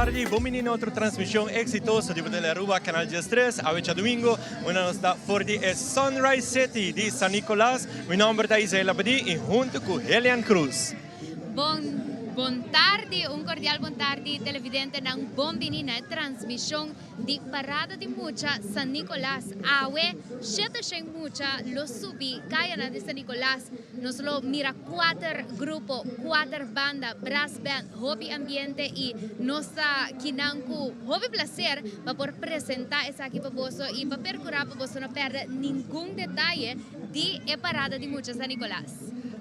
Tardi, bon bini na otro transmision exitoso di Tele Aruba, Canal 13, awe djadomingo, unda nos ta for di e Sunrise City di San Nicolas. Mi nomber ta Isael Abadie y hunto cu Helian Cruz. Bon tardi, un cordial bon tardi, televidentenan, bon bini na e transmision di Parada di Mucha San Nicolas. Awe, 700 mucha lo subi cayanan di San Nicolas. Nos lo mira cuater grupo, cuater banda, brass band, hopi ambiente y nos ta kinan cu hopi placer pa por presenta esaki pa boso y pa percura pa boso no perde ningun detaye di e Parada di Mucha San Nicolas.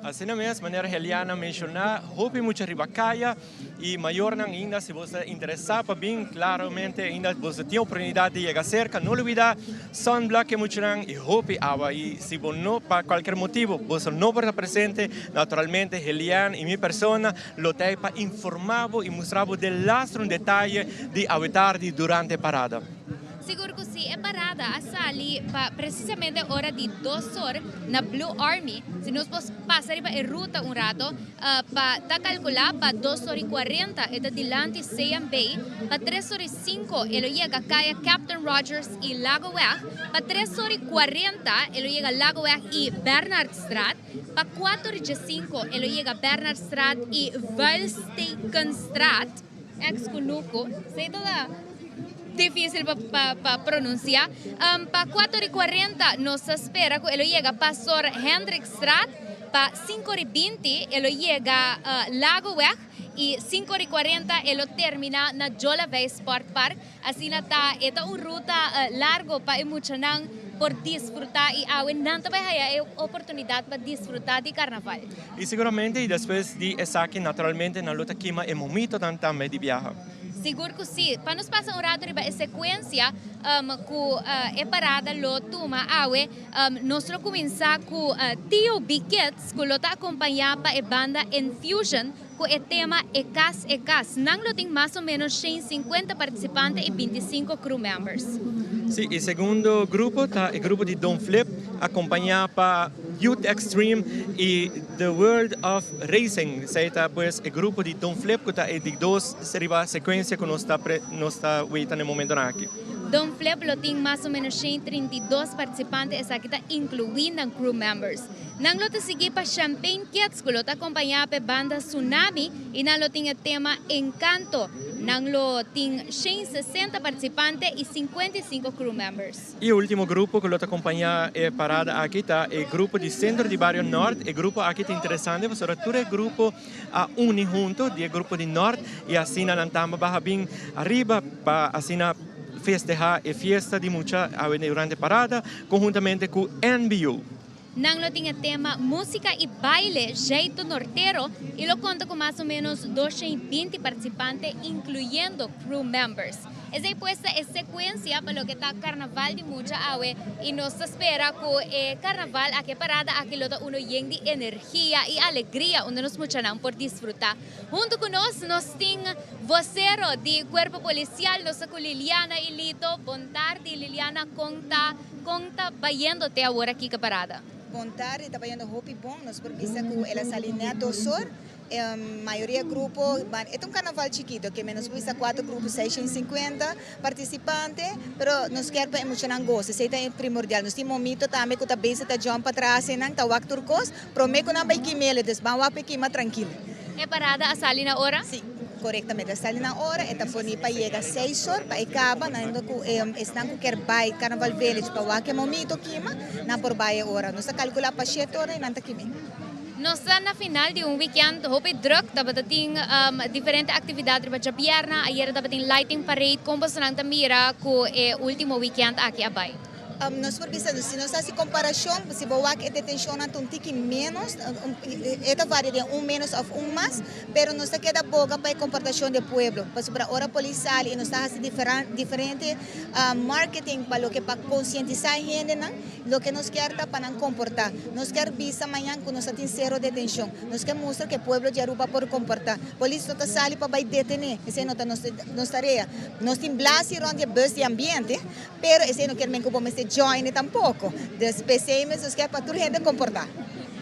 Asina mes, manera Heliana menciona, hopi mucha riba caya y mayornan ainda, si bo ta interesa pa bin, claramente ainda bo tin oportunidad di yega cerca. No olbida sunblock e muchanan y hopi awa, y si bo no, pa cualkier motibo, bo no por ta presente, naturalmente Helian y mi persona lo ta pa informa bo y mustra bo de laatste un detaye di awe tardi durante parada. Sigur cu si, e parada a sali pa precisamente ora di 2 or na Blue Army. Si nos pasa riba e ruta un rato, pa ta calcula pa 2 or y 40 e ta dilanti CMB, pa 3 or y 5 e lo yega Caya Captain Rogers y Lagoweg, pa 3 or y 40 e lo yega Lagoweg y Bernardstraat, pa 4 or y 5 e lo yega Bernardstraat y Vuilstekenstraat, ex Kunuku, esey ta dificil pa pronuncia. Pa 4 y 40 nos ta spera cu e lo yega Pastor Hendrikstraat, pa 5 y 20 e lo yega Lagoweg y 5 y 40 e lo termina na Jolavei Sport Park. Asina ta, e ta un ruta largo pa e muchanan por disfruta y awe nan tambe haya e oportunidad pa disfruta di carnaval. Y seguramente y despues di esaki, naturalmente nan lo ta kima e momito dan tambe di biaha. Sigur cu si. Pa nos pasa un rato riba e secuencia cu e parada lo tuma awe, nos lo cuminsa cu Tio B Kids, cu lo ta acompaña pa e banda Infusion, cu e tema E Cas E Cas. Nan lo tin mas o menos 150 participante y 25 crew members. Si, e segundo grupo ta e grupo di Don Flip, acompaña pa Youth Extreme y The World of Racing. Esey ta pues e grupo di Don Flip, cu ta e di dos riba secuencia cu nos ta weta na e momento aki. Don Flip lo tin mas o menos 132 participante, esaki ta incluyendo crew members. Nan lo ta sigui pa Champagne Kids, cu lo ta acompaña pa banda Tsunami y nan lo tin e tema Encanto. Nan lo tin 160 participante y 55 crew members. Y e ultimo grupo cu lo ta acompaña e parada aki ta e grupo di Centro di Bario Noord. E grupo aki ta interesante, pasobra tur e grupo a uni hunto, di e grupo di Noord, y asina nan tambe a bin ariba pa asina festeha e fiesta di mucha durante parada, conhuntamente cu NBU. Nan lo tin e tema Musica y Baile, Jeito Nortero, y lo conta cu mas o menos 220 participante, incluyendo crew members. Esey pues e secuencia pa loke ta Carnaval di Mucha awe y nos ta spera cu e carnaval aki, parada aki, lo ta uno yen di energia y alegria unda nos muchanan por disfruta. Hunto cu nos, nos tin vocero di Cuerpo Policial, nos cu Liliana y Lito. Bon tardi, Liliana, con ta bayendo te awor aki cu parada? Bon tardi, ta bayendo hopi bon. Nos por bisa cu el a sali net 2 or. Mayoria grupo, e ta un carnaval chikito, kiermen nos bisa cuatro grupo, 650 participante, pero nos kier pa e muchanan gosa, esey ta primordial. Nos tin momito tambe cu ta bezig ta jump patras, nan ta wak tur cos, prome cu nan bay kimele, dus ban wak pe kima trankil. E parada a sali na ora? Si, corectamente. A sali na ora, e ta poni pa yega 6 or, pa e caba, nan cu esnan cu kier bay Carnival Village pa wak e momito kima, nan por bay e ora. Nos ta calcula pa 7 or y nan ta kime. Nos ta na final di un weekend hopi druk, tabata tin diferente actividad riba djabierna, ayera tabata tin lighting parade. Con boso ta mira cu e ultimo weekend aki a bay? Nos por bisa, si nos haci comparacion, si bo wak e detencion un tiki menos, e ta varia di un menos of un mas, pero nos ta keda boga pa e comportacion di pueblo. Pasobra ora polis sali y nos ta haci diferente marketing pa loke pa concientisa hendenan, loke nos kier ta pa nan comporta. Nos kier bisa mañan cu nos tin cero detencion. Nos kier mustra cu e pueblo di Aruba por comporta. Polis no ta sali pa bay detene, esey no ta nos tarea. Nos tin blasie rond di bus di ambiente, pero esey no kiermen cu bo mester join tampoco. Dus p'esey nos kier pa tur hende comporta.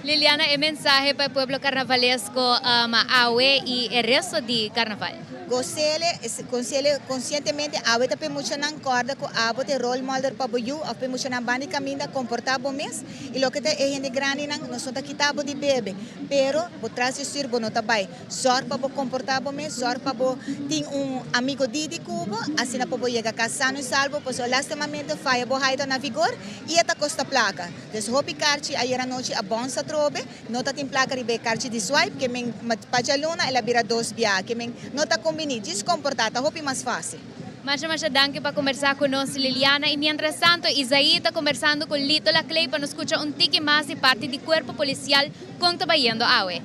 Liliana, e mensahe pa e pueblo carnavalesco awe y e resto di carnaval. Gosele, Gosele conscientemente awe ta p'e muchanan corda cu abo ta e role model pa bo yu of p'e muchanan banda di caminda comporta bo mes y loke ta e hende grandinan nos no ta kita bo di bebe pero bo tras di stuur bo no ta bay. Zorg pa bo comporta bo mes, zorg pa bo tin un amigo didi cu bo, asina pa bo yega cas sano y salvo, pasobra lastimamente faya bo haita na vigor y e ta costa placa. Dus hopi karchi ayer anochi a bòns atrobe, no ta tin plaka riba e karchi di swipe, ke men pa djaluna el a bira dos bia, ke men no ta kumbiní, djis komportá ta hopi mas fásil. Masha masha danki pa kombersá ku nos Liliana i mientras tanto Isaí ta kombersando ku Lito Laclay pa nos skucha un tiki mas di parti di kuerpo polisial kon ta bayendo awe.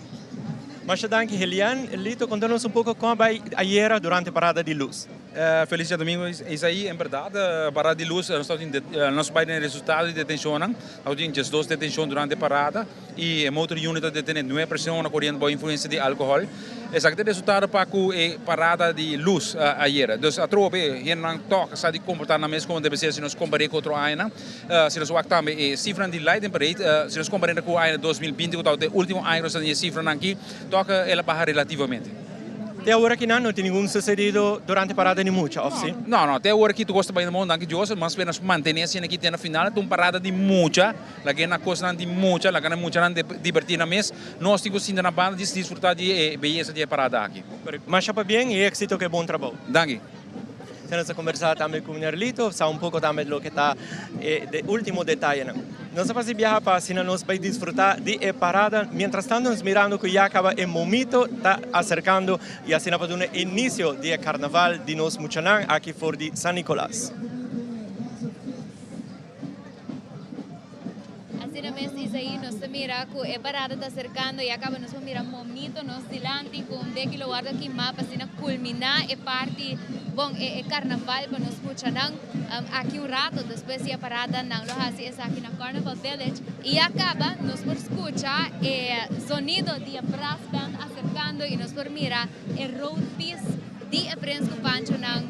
Masha danki Helian. Lito konta nos un poko kon a bai ayera durante parada di lus. Felis djadomingo Isaí, en berdad parada di lus nos tabatin nos bai den e resultado di detencionnan, tabatin diesdos detencion durante e parada y e motor unit a detene nuebe persona coriendo bao influencia di alcohol. Esaki ta e resultado pa cu e parada di lus ayera. Dus atrobe hendenan tok sa di comporta nan mes como debe ser si nos compare cu otro añanan. Si nos wak tambe e cifranan di lighting parade, si nos compare cu aña 2020 cu tabata e ultimo aña cu nos a tene e cifranan aki, tok el a baha relativamente. Te awor aki nan no tin ningun sucedido durante parada di mucha, of si? No, no, te awor aki tur cos ta bayendo bon, danki Dios. Mas bien nos mantene asina aki te na final. Ta un parada di mucha, laga na cosnan di mucha, laga na muchanan diverti nan mes. Nos tin cu sinta na banda di disfruta di e beyesa di e parada aki. Masha pabien y exito cu e bon trabou. Danki. Asina nos a conversa tambe cu Nerlito, sa un poco tambe loke ta e de ultimo detayenan. Nos a pasa biaha pa asina nos bay disfruta di e parada, mientras tanto nos mirando cu ya caba e momito ta acercando y asina pa duna inicio di e carnaval di nos muchanan aki for di San Nicolas. Asina mes Isaí, nos ta mira cu e parada ta acercando y a caba nos por mira momito nos dilanti cu un deki lo wordo kima pa asina culmina e parti, bon, e carnaval pa nos muchanan. Aki un rato despues di e parada nan lo haci esaki na Carnival Village y a caba nos por scucha e zonido di e brass band acercando y nos por mira e road piece di e Prins cu Panchonan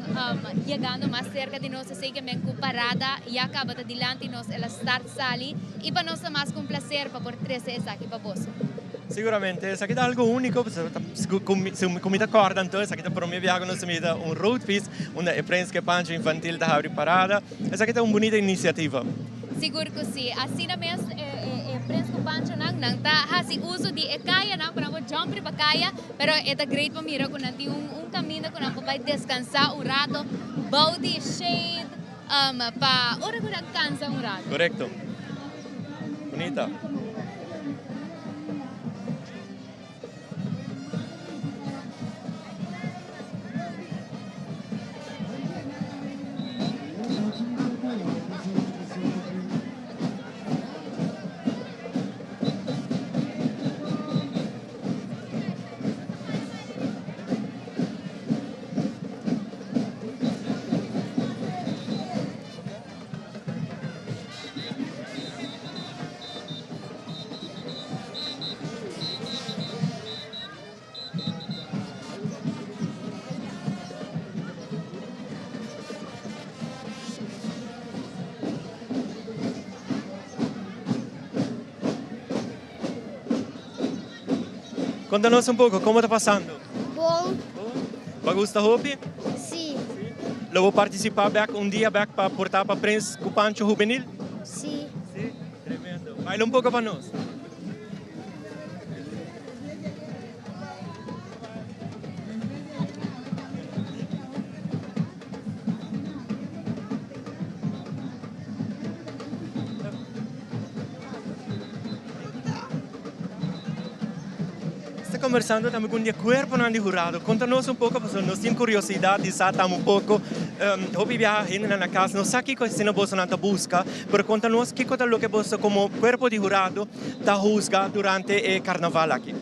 yegando mas cerca di nos. Así ke men ku parada ya kaba ta dilanti nos, el a start sali i pa nos ta mas ku un plaser pa por trese esaki pa boso. Siguramente esaki ta algo úniko, pasobra ku mi ta kòrda anto esaki ta promé biaha ku nos ta mira un road feast unda e Prins ku e Pancho infantil ta habri parada. Esaki ta un bunita inisiativa. Sigur ku si. Asina mes e Prins ku Panchonan nan ta hasi uso di e kayanan ku nan por jump riba kaya. Pero e ta great pa mira ku nan tin un kaminda ku nan por bai deskansá un rato bou di shade pa ora ku nan kansa un rato. Korekto. Bunita. Konta nos un poko, komo ta pasando? Bon. Bon? Bo a gusta hopi? Si. Lo bo partisipá bèk un dia bèk pa portá pa Prins ku Pancho Hubenil? Si. Si? Tremendo. Baila un poko pa nos. Sta conversando tambe cu un di e cuerponan di hurado. Conta nos un poco pasobra nos tin curiosidad di sa tambe un poco. Hopi biaha hendenan na cas no sa kico asina bosonan ta busca, pero conta nos kico ta loke boso como cuerpo di hurado ta huzga durante e carnaval aki.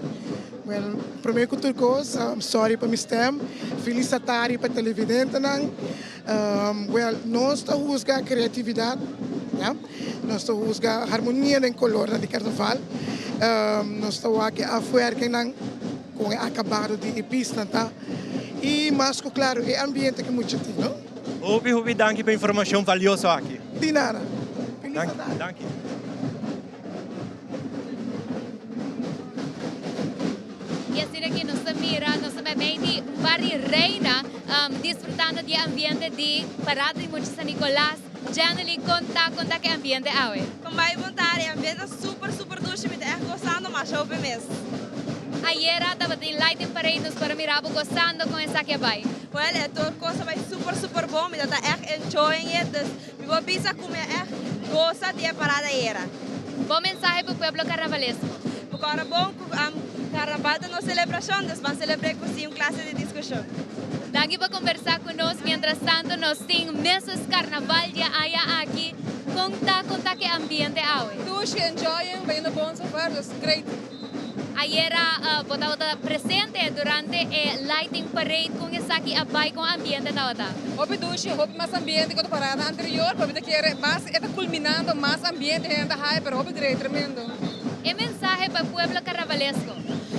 Well, prome cu tur cos, sorry pa mi stem. Feliz Satari pa televidentenan. Well, nos ta huzga creatividad, ya. Nos ta huzga harmonia den colornan di carnaval. Nos ta wak e afwerkingnan con e acabado di e pisnan ta. Y mas cu claro e ambiente cu mucha tin, no? Hopi hopi danki pa informacion valioso aki. Di nada. Feliz Satari. Danki. mira, nos ta meimei di un par di reina disfrutando di e ambiente di Parada di Mucha San Nicolas. Jenely, con ta, con ta cu e ambiente awe? Con bai bon tardi, e ambiente ta super super dushi, mi ta echt gozando masha hopi mes. Ayera tabatin lighting parade, nos por a mira bo gozando con esaki a bai. Well, e tur cos a bai super super bon, mi ta ta echt enjoying it, dus mi por bisa cu mi a echt goza di e parada ayera. Bo mensahe pa pueblo carnavalesco? Bo cora bon cu carnaval ta nos celebracion, dus ban celebre cu sin un clase di discusion. Danki pa conversa cu nos, mientras tanto nos tin Mrs. Carnaval dia aya aki, con ta con ta cu e ambiente awe? Dushi, enjoying, bayendo bon so far, dus great. Ayera bo tabata presente durante e lighting parade con esaki a bay con ambiente tabata? Hopi dushi, hopi mas ambiente cu otro parada anterior, pero mi ta kere mas e ta culminando mas ambiente hende ta haya pero hopi great, tremendo. E mensahe pa e pueblo carnavalesco?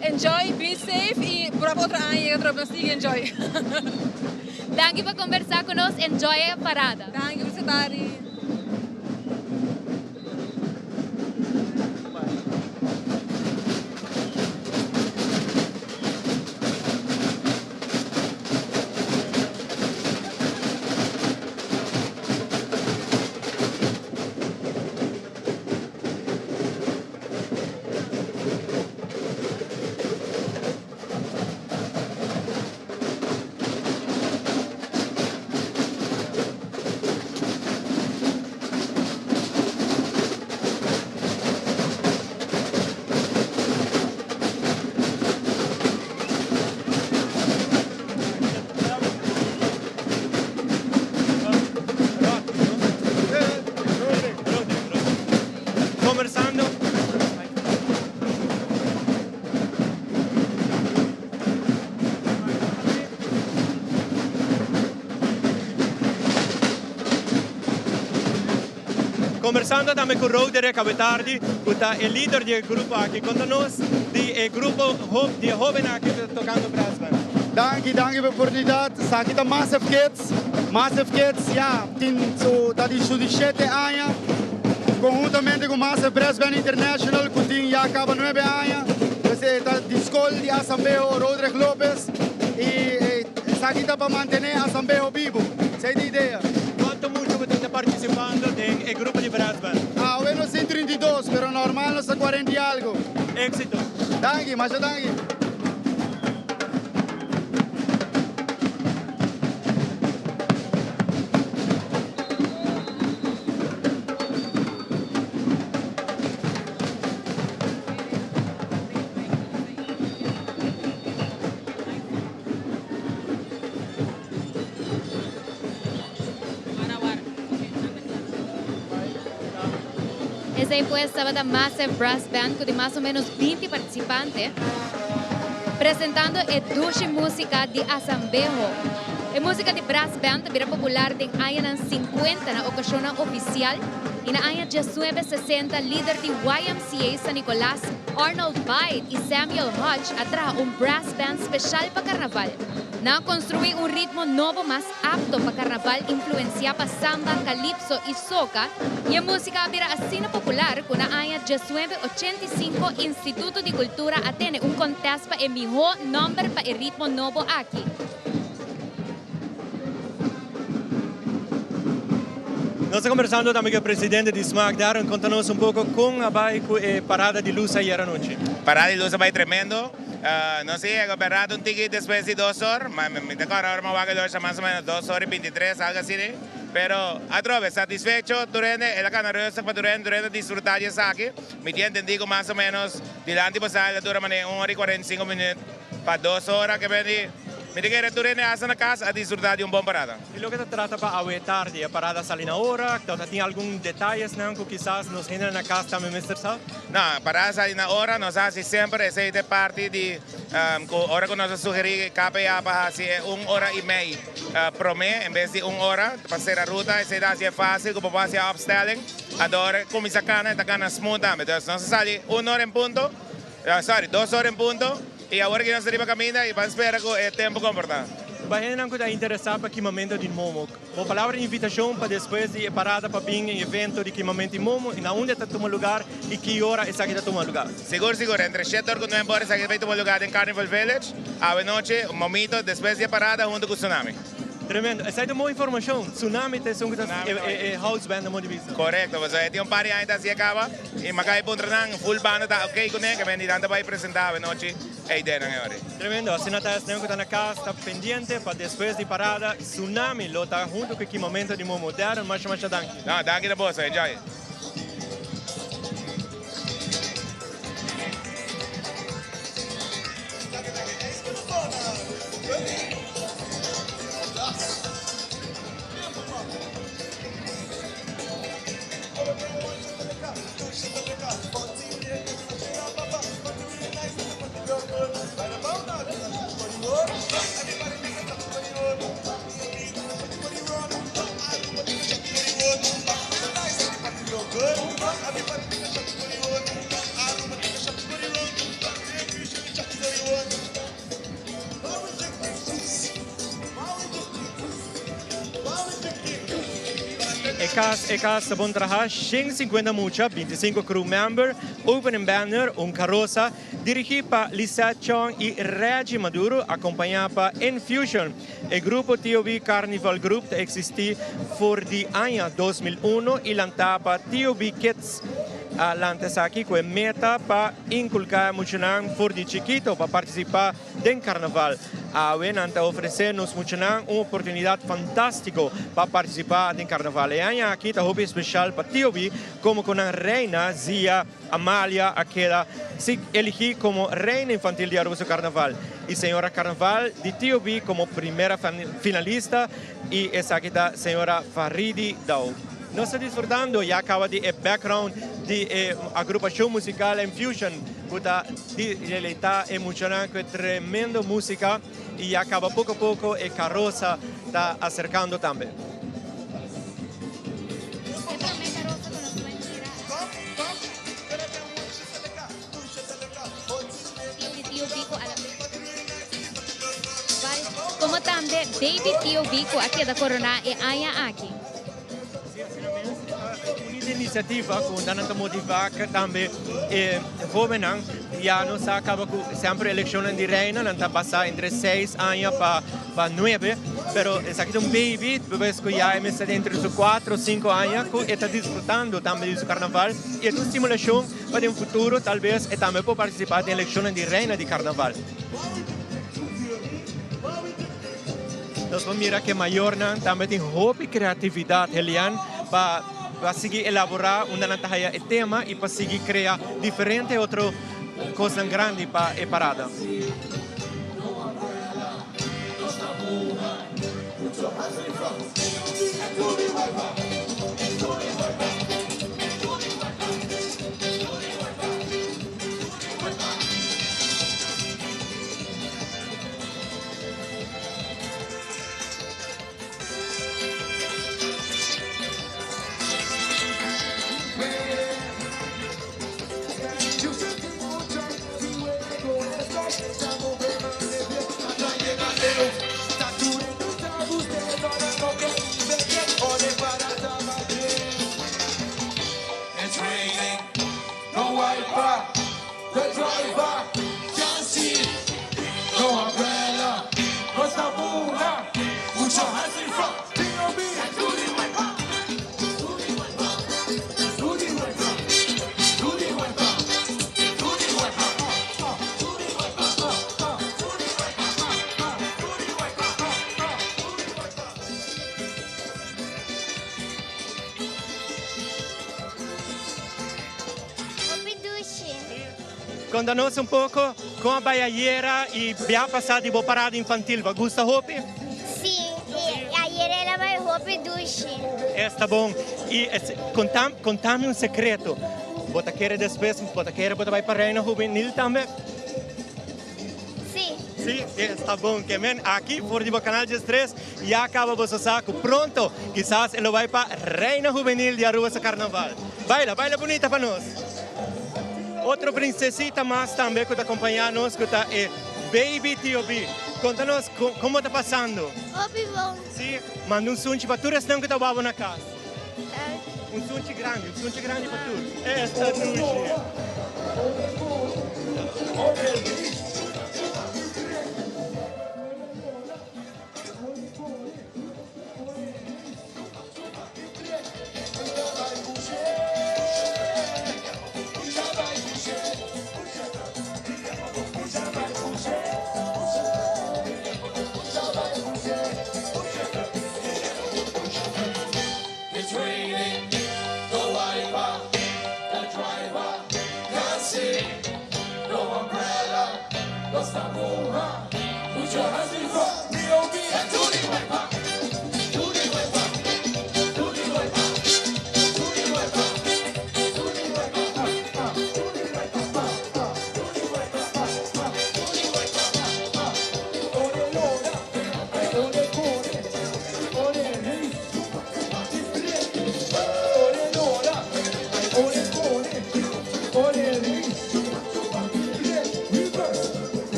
Enjoy, be safe y prueba otro aña yega atrobe nos sigui enjoy. Danki pa conversa cu nos, enjoy e parada. Danki, Felicitari. Conversando. Conversando tambe cu Roderick Abetardi, cu ta e lider di e grupo aki. Conta nos di e grupo di e hoben aki cu ta tocando brass band. Danki, danki pa e oportunidad. Esaki ta Massive Kids. Massive Kids, ya, tin su, ta di su di shete aña. Conhuntamente cu Massive Brass Band International, cu tin ya caba nuebe aña. Pues e ta di scol di Asambeho Roderick Lopez y esaki ta pa mantene Asambeho bibo. Esey ta e idea. Cuanto mucha bo tin ta participando den e grupo di brass band? Awe nos tin 32, pero normal nos ta cuarenta y algo. Exito. Danki, masha danki. Esei pues tabata Massive Brass Band cu di mas o menos binti participante presentando e dushi musica di Asambeho. E musica di brass band ta bira popular den añanan 50 na ocasionnan oficial y na aña diesnuebe sesenta lider di YMCA San Nicolas, Arnold Bide y Samuel Hodge a traha un brass band special pa carnaval. Nan a construi un ritmo nobo mas apto pa carnaval influencia pa samba, calypso y soca y e musica a bira asina popular cu na aña 1985 Instituto di Cultura a tene un contest pa e miho nomber pa e ritmo nobo aki. Nos ta conversando tambe cu e presidente di Smaak, Darren, conta nos un poco con a bay cu e parada di luz ayer anochi. Parada di luz a bay tremendo. Nos a yega berato un tiki despues di dos or, ma mi ta corda ora mi a wak e losha mas o menos dos or y bintitres, algo asina. Pero atrobe, satisfecho, tur hende, el a cana rustig pa tur hende, tur hende a disfruta di esaki. Mi tin entendi cu mas o menos dilanti bo sali ta dura manera un ora y 45 minuut pa dos ora ke beni. Mi ta kere tur hende hasta na cas a disfruta di un bon parada. Y loke ta trata pa awe tardi, e parada sali na ora? Ta tin algun detayesnan cu kisas nos hendenan na cas tambe mester sa? No, parada sali na ora nos a haci semper, esey ta e parti di cu ora cu nos a sugeri KPA pa haci e un ora y mei prome en bes di un ora pa cera ruta, esey ta haci e facil cu bo por haci e opstelling, anto ora e cuminsa cana e ta cana smooth tambe. Entonces nos a sali un ora en punto, sorry, dos ora en punto. Y awor ki nos ta riba caminda y ban spera cu e tempo comporta. Pa hendenan ku ta interesá pa kimamentu di momo, bo palabra di invitashon pa despues di e parada pa bin e evento di kimamentu di momo i na unda e ta tuma lugar i ki ora esaki ta tuma lugar? Sigur sigur, entre shete or ku nuebe ora esaki ta bai tuma lugar den Carnival Village, awe nochi, momito despues di e parada huntu ku Tsunami. Tremendo, esaki ta un bon informashon, Tsunami ta esun ku ta e house band na Monte Vista. Korekto, pasobra e tin un par di aña ta hasi e kaba i mi a kai puntra nan, full banda ta ok kuné, ke men di nan ta bai presenta awe nochi e ideanan e ora ei. Tremendo, asina ta esnan ku ta na kas ta pendiente pa despues di parada Tsunami lo ta huntu ku e kimamento di Momo. Darren, masha masha danki. No, danki na boso, enjoy. E cas e cas ta bon traha, 150 mucha, 25 crew member, opening banner, un carosa, dirigi pa Lisette Chong y Reggie Maduro, acompaña pa Infusion. E grupo TOB Carnival Group ta existi for di aña 2001 y lanta pa TOB Kids. A lanta esaki cu e meta pa inculca e muchanan for di chikito pa participa den Carnaval. Awe nan ta ofrece nos muchanan un oportunidad fantastico pa participa den Carnaval. E aña aki ta hopi especial pa TOB como cu nan reina Zia Amalia a keda si eligi como Reina Infantil di Aruba su Carnaval y Señora Carnaval di TOB como primera finalista y esaki ta Señora Faridi Dau. Nos ta disfrutando ya caba di e background di e agrupacion musical Enfusion cu ta deleita e muchanan cu e tremendo musica y ya caba poco poco e carosa ta acercando tambe. Como tambe Baby Tio Bico a keda corona e aña aki. Bunita iniciativa cu nan ta motiva tambe e hobennan. Ya nos a caba cu semper eleccionnan di reina nan ta basa entre seis aña pa nuebe, pero esaki ta un baby, bebes cu ya e mester ta entre su cuatro o cinco aña cu e ta disfrutando tambe di su carnaval y e ta un stimulacion pa den futuro tal bes e tambe por participa den eleccionnan di reina di carnaval. Nos por mira ke mayornan tambe tin hopi kreatividat, Helian, pa pa sigui elaborá unda nan ta haya e tema i pa sigui krea diferente otro kosnan grandi pa e parada. Hopi dushi. Conta nos un poco con a bay ayera y bia pasa di bo parada infantil. Bo gusta hopi? Si, y ayera el a bay hopi dushi. Esta bon. Y conta, contami un secreto. Bo ta kere despues, bo ta kere bo ta bay pa Reina Juvenil tambe? Si. Si, esta bon. Ke men aki for di bo Canal 13 ya caba boso sa cu pronto kisas e lo bay pa Reina Juvenil di Aruba su carnaval. Baila, baila bunita pa nos. Otro princesita mas tambe cu ta acompaña nos cu ta e Baby Tio B. Konta nos kon bo ta pasando? Hopi bon. Si, manda un sunchi pa tur esnan ku ta wak bo na kas. Un sunchi grandi, un sunchi grandi pa tur. Esta dushi.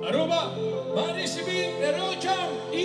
Aruba, ban ricibi e Royal Jump y.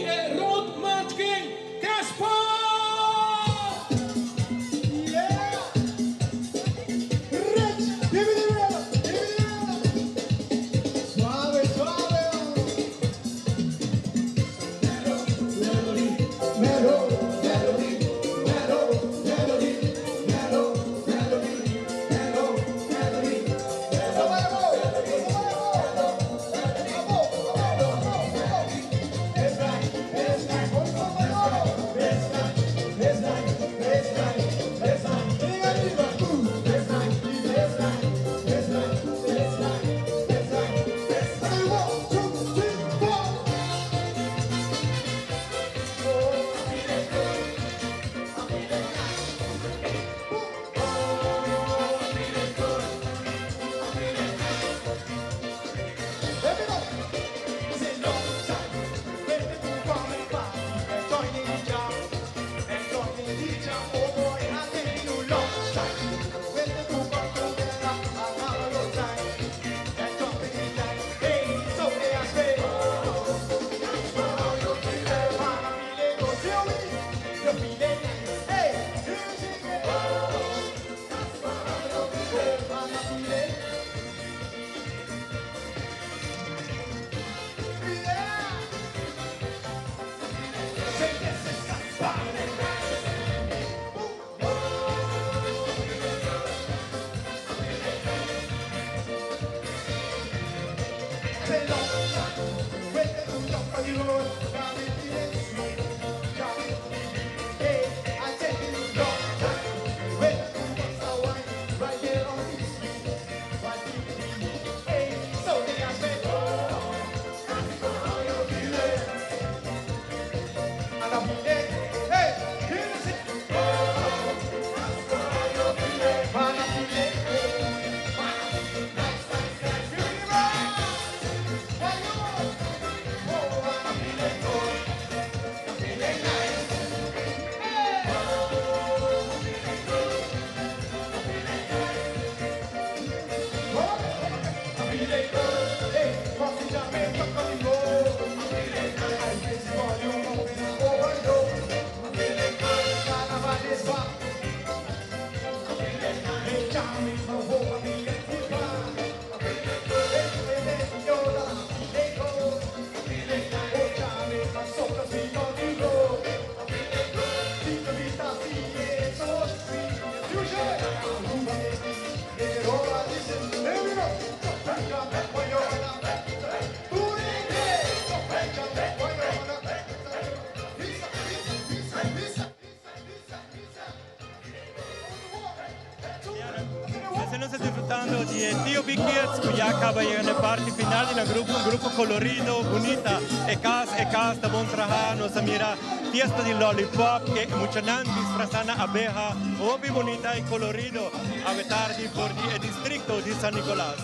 Esei nos ta disfrutando di e TOB Kids cu ya caba yega na e parti final di nan grupo, un grupo colorido, bunita. E cas, e cas ta bon traha, nos a mira fiesta di lollipop, e muchanan disfrasa na abeha, hopi bunita y colorido awe tardi for di e districto di San Nicolas.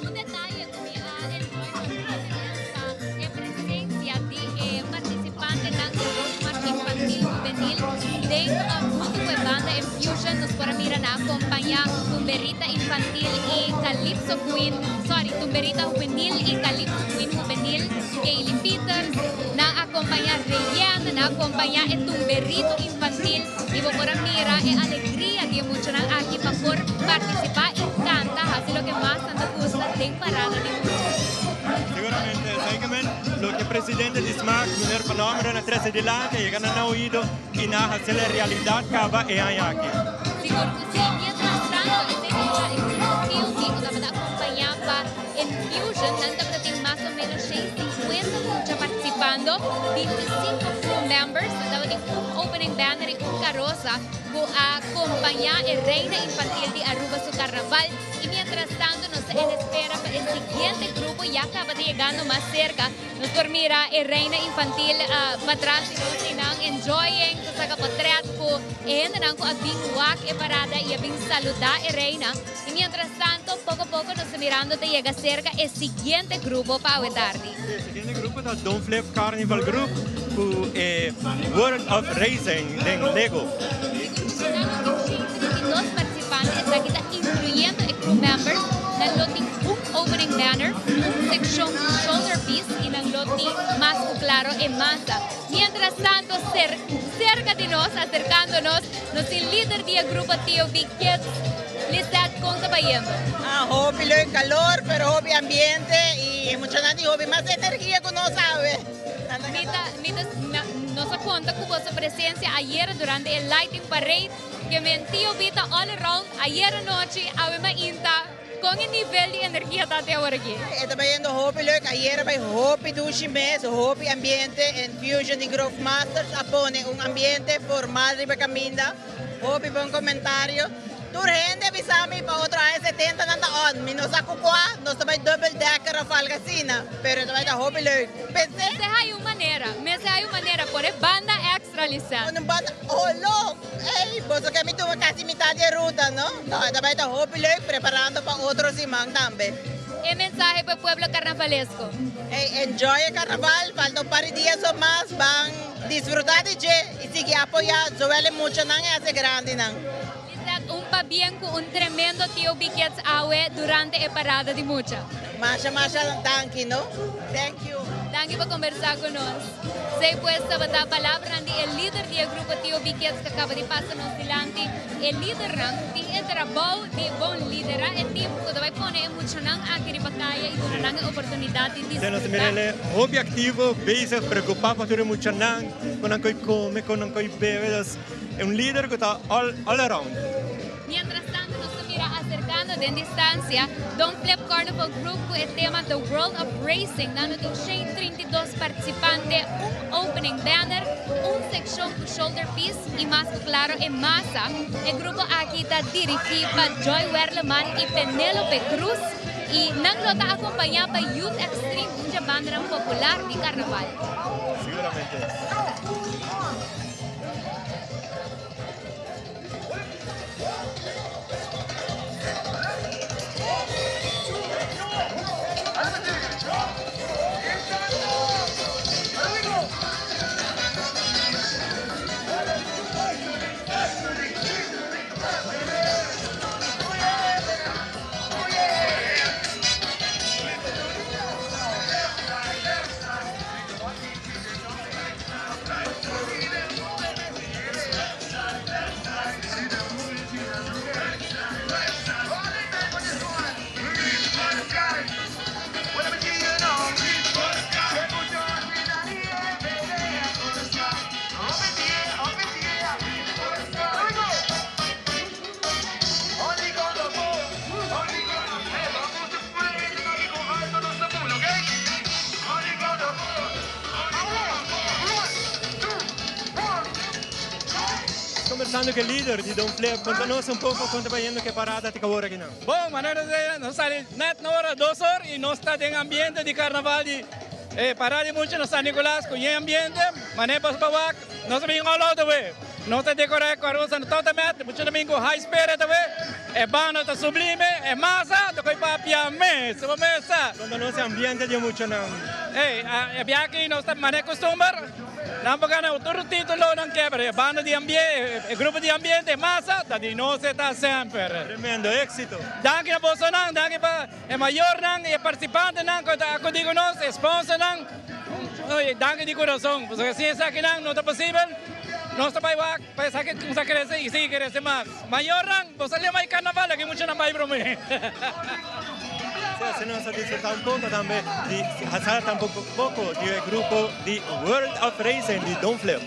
Un detaye cu mi a enjoy hopi ta e presencia di e participantenan di Roadmarch Infantil Juvenil den hunto cu e banda Infusion. Nos por a mira nan acompaña Tumberita Infantil y Calypso Queen, sorry, Tumberita Juvenil y Calypso Queen Juvenil, Kaylee Peters. Nan a acompaña Reyenne, nan a acompaña e Tumberito Infantil y bo por a mira e alegria di e muchanan aki pa por participa y canta, haci loke mas nan ta gusta den parada di mucha. Seguramente, zekermente loke presidente di smaak, meneer Van Ommeren, a trece dilanti a yega na nan oido y nan a haci la realidad caba e aña aki. Sigur cu si. Mientras tanto, esey tabata e grupo TOB cu tabata acompaña pa Infusion. Nan tabata tin mas o menos 150 mucha participando, 25 crew members. Nan tabatin un opening banner y un carosa cu a acompaña e Reina Infantil di Aruba su carnaval. Y mientras tanto nos ta en espera pa e siguiente grupo ya caba ta yegando mas cerca. Nos por mira e Reina Infantil patras di nos y nan enjoying ta saca potret cu e hendenan cu a bin wak e parada y a bin saluda e Reina. Y mientras tanto poco poco nos ta mirando ta yega cerca e siguiente grupo pa awe tardi. E siguiente grupo ta Don Flip Carnival Group cu e World of Racing den Lego. Nan lo tin 132 participante, esaki ta incluyendo e crew members. Nan lo tin un opening banner, un seccion cu shoulder piece y nan lo tin mas cu claro e masa. Mientras tanto, cerca di nos, acercándonos, nos tin lider di e grupo TOB Kids, Lizette, con ta bayendo? Ah, hopi leuk, calor, pero hopi ambiente y e muchanan tin hopi mas energia cu nos awe. Mi ta, mi ta. Nos a konta ku boso presensia ayera durante e lighting parade ke men TOB ta all around ayera nochi awe mainta. Kon e nivel di energia ta te awor aki? E ta bayendo hopi leuk. Ayera bay hopi dushi mes, hopi ambiente en Fusion di Grove Masters a pone un ambiente formal riba kaminda. Hopi bon komentario. Tur hende a bisa mi pa otro aña 70 nan ta on. Mi no sa ku kua, nos ta bai dubbel dekker of algo asina, pero e ta bai ta hopi leuk. Pensé. Mester hay un manera, mester hay un manera, pone banda extra Lisette. Pone un banda, olo! Ey, boso ke mi tuma kasi mitad di e ruta, no? No, e ta bai ta hopi leuk, preparando pa otro siman tambe. E mensahe pa e pueblo carnavalesko. Ey, enjoy e carnaval, falta un par di dia so mas, ban disfruta di dje y sigui apoya zowel e muchanan y as e grandinan. Lisette, un pabien ku un tremendo TOB Kids awe durante e parada di mucha. Masha masha danki no. Thank you. Danki pa kombersá ku nos. Esei pues tabata palabranan di e lider di e grupo TOB Kids ku a kaba di pasa nos dilanti. E lidernan tin e trabou di bon liderá e tim ku ta bai pone e muchanan aki riba kaya i duna nan e oportunidat di Nos disfrutá. mira el hopi aktivo, bezig, preokupá pa tur e muchanan, kon nan koi kome, kon nan koi bebe. Dus E un lider ku ta all all around. Mientras tanto nos ta mira aserkando den distansia Don Flip Carnival Group ku e tema The World of Racing. Nan lo tin 132 partisipante, un opening banner, un sekshon ku shoulder piece i mas ku klaro e masa. E grupo aki ta dirigí pa Joy Werleman i Penelope Cruz i nan lo ta akompañá pa Youth Extreme, un dje bandanan popular di karnaval. Siguramente. Conversando cu e lider di Don Flip, conta nos un poco con ta bayendo cu e parada te awor aki nan. Bon, manera nos nos sali net na ora dos or y nos ta den ambiente di carnaval di e parada di mucha na San Nicolas cu yen ambiente, manera paso pa wak, nos a bin all out awe. Nos ta decora e carosa na tot met, mucha ta bin cu high spirit awe, e banda ta sublime, e masa ta coy papia mes, bo mes sa. Conta nos e ambiente di e muchanan. Ey, e biaha aki nos ta mane custumber, nan por gana tur titulo nan ke, pero e banda di ambiente, e grupo di ambiente, e masa, ta di nos e ta semper. Tremendo, exito. Danki na bosonan, danki pa e mayornan y e participantenan cu ta acudi cu nos, e sponsornan. Danki di kurason, pasobra sin esakinan no ta posibel. Nos ta bai wak pa esaki kumsa krese i sigui krese mas. Mayornan, bo sa lema e karnaval aki muchanan bai promé. Sí, asina nos a disfruta un poko tambe di hasa tampoco poko di e grupo di World of Racing di Don Flip.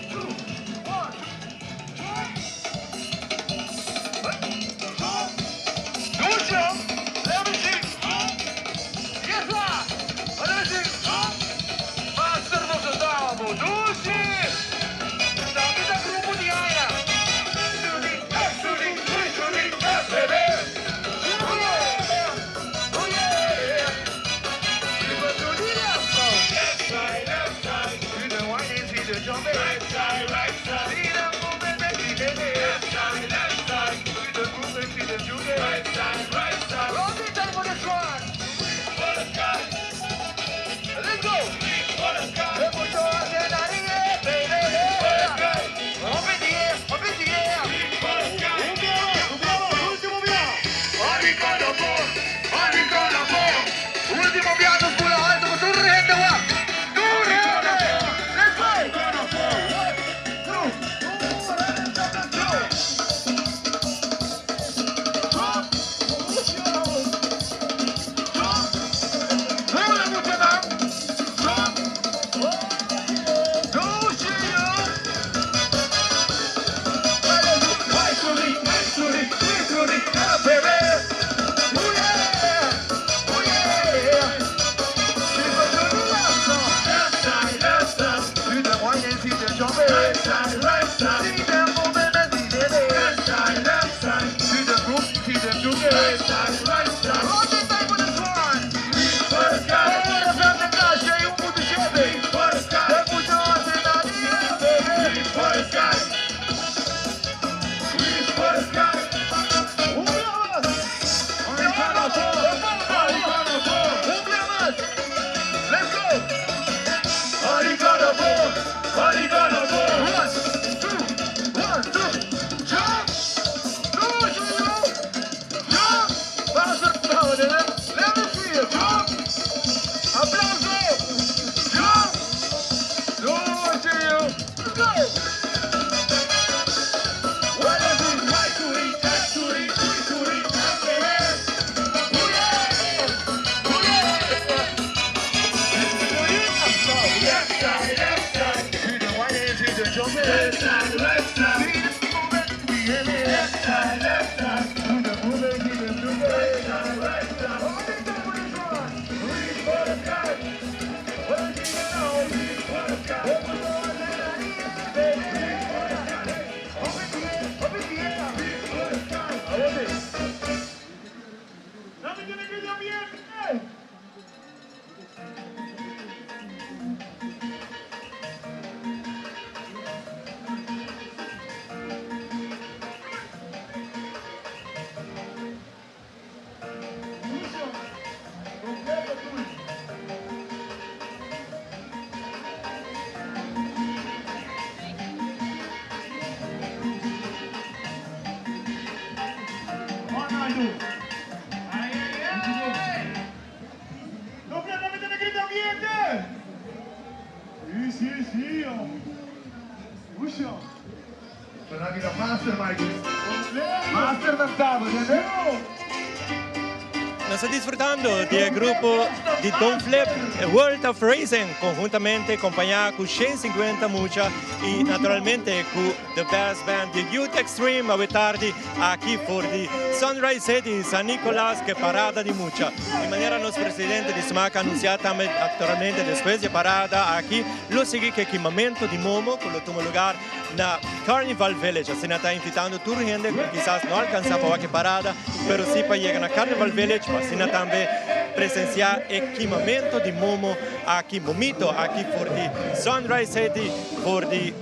Nos ta disfrutando di e grupo di Don Flip, World of Racing, conhuntamente acompaña cu 150 mucha y naturalmente cu The Best Band di Youth Extreme awe tardi aki for di Sunrise City, San Nicolas, ke parada di mucha. Di manera nos presidente di Smac anuncia tambe actualmente despues di e parada aki lo sigui ke kimamento di momo cu lo tuma lugar na Carnival Village. Asina ta invitando tur hende cu kisas no alcansa pa wak e parada pero si pa yega na Carnival Village pa asina tambe presencia e kimamento di momo aki, momito aki for di Sunrise City. For di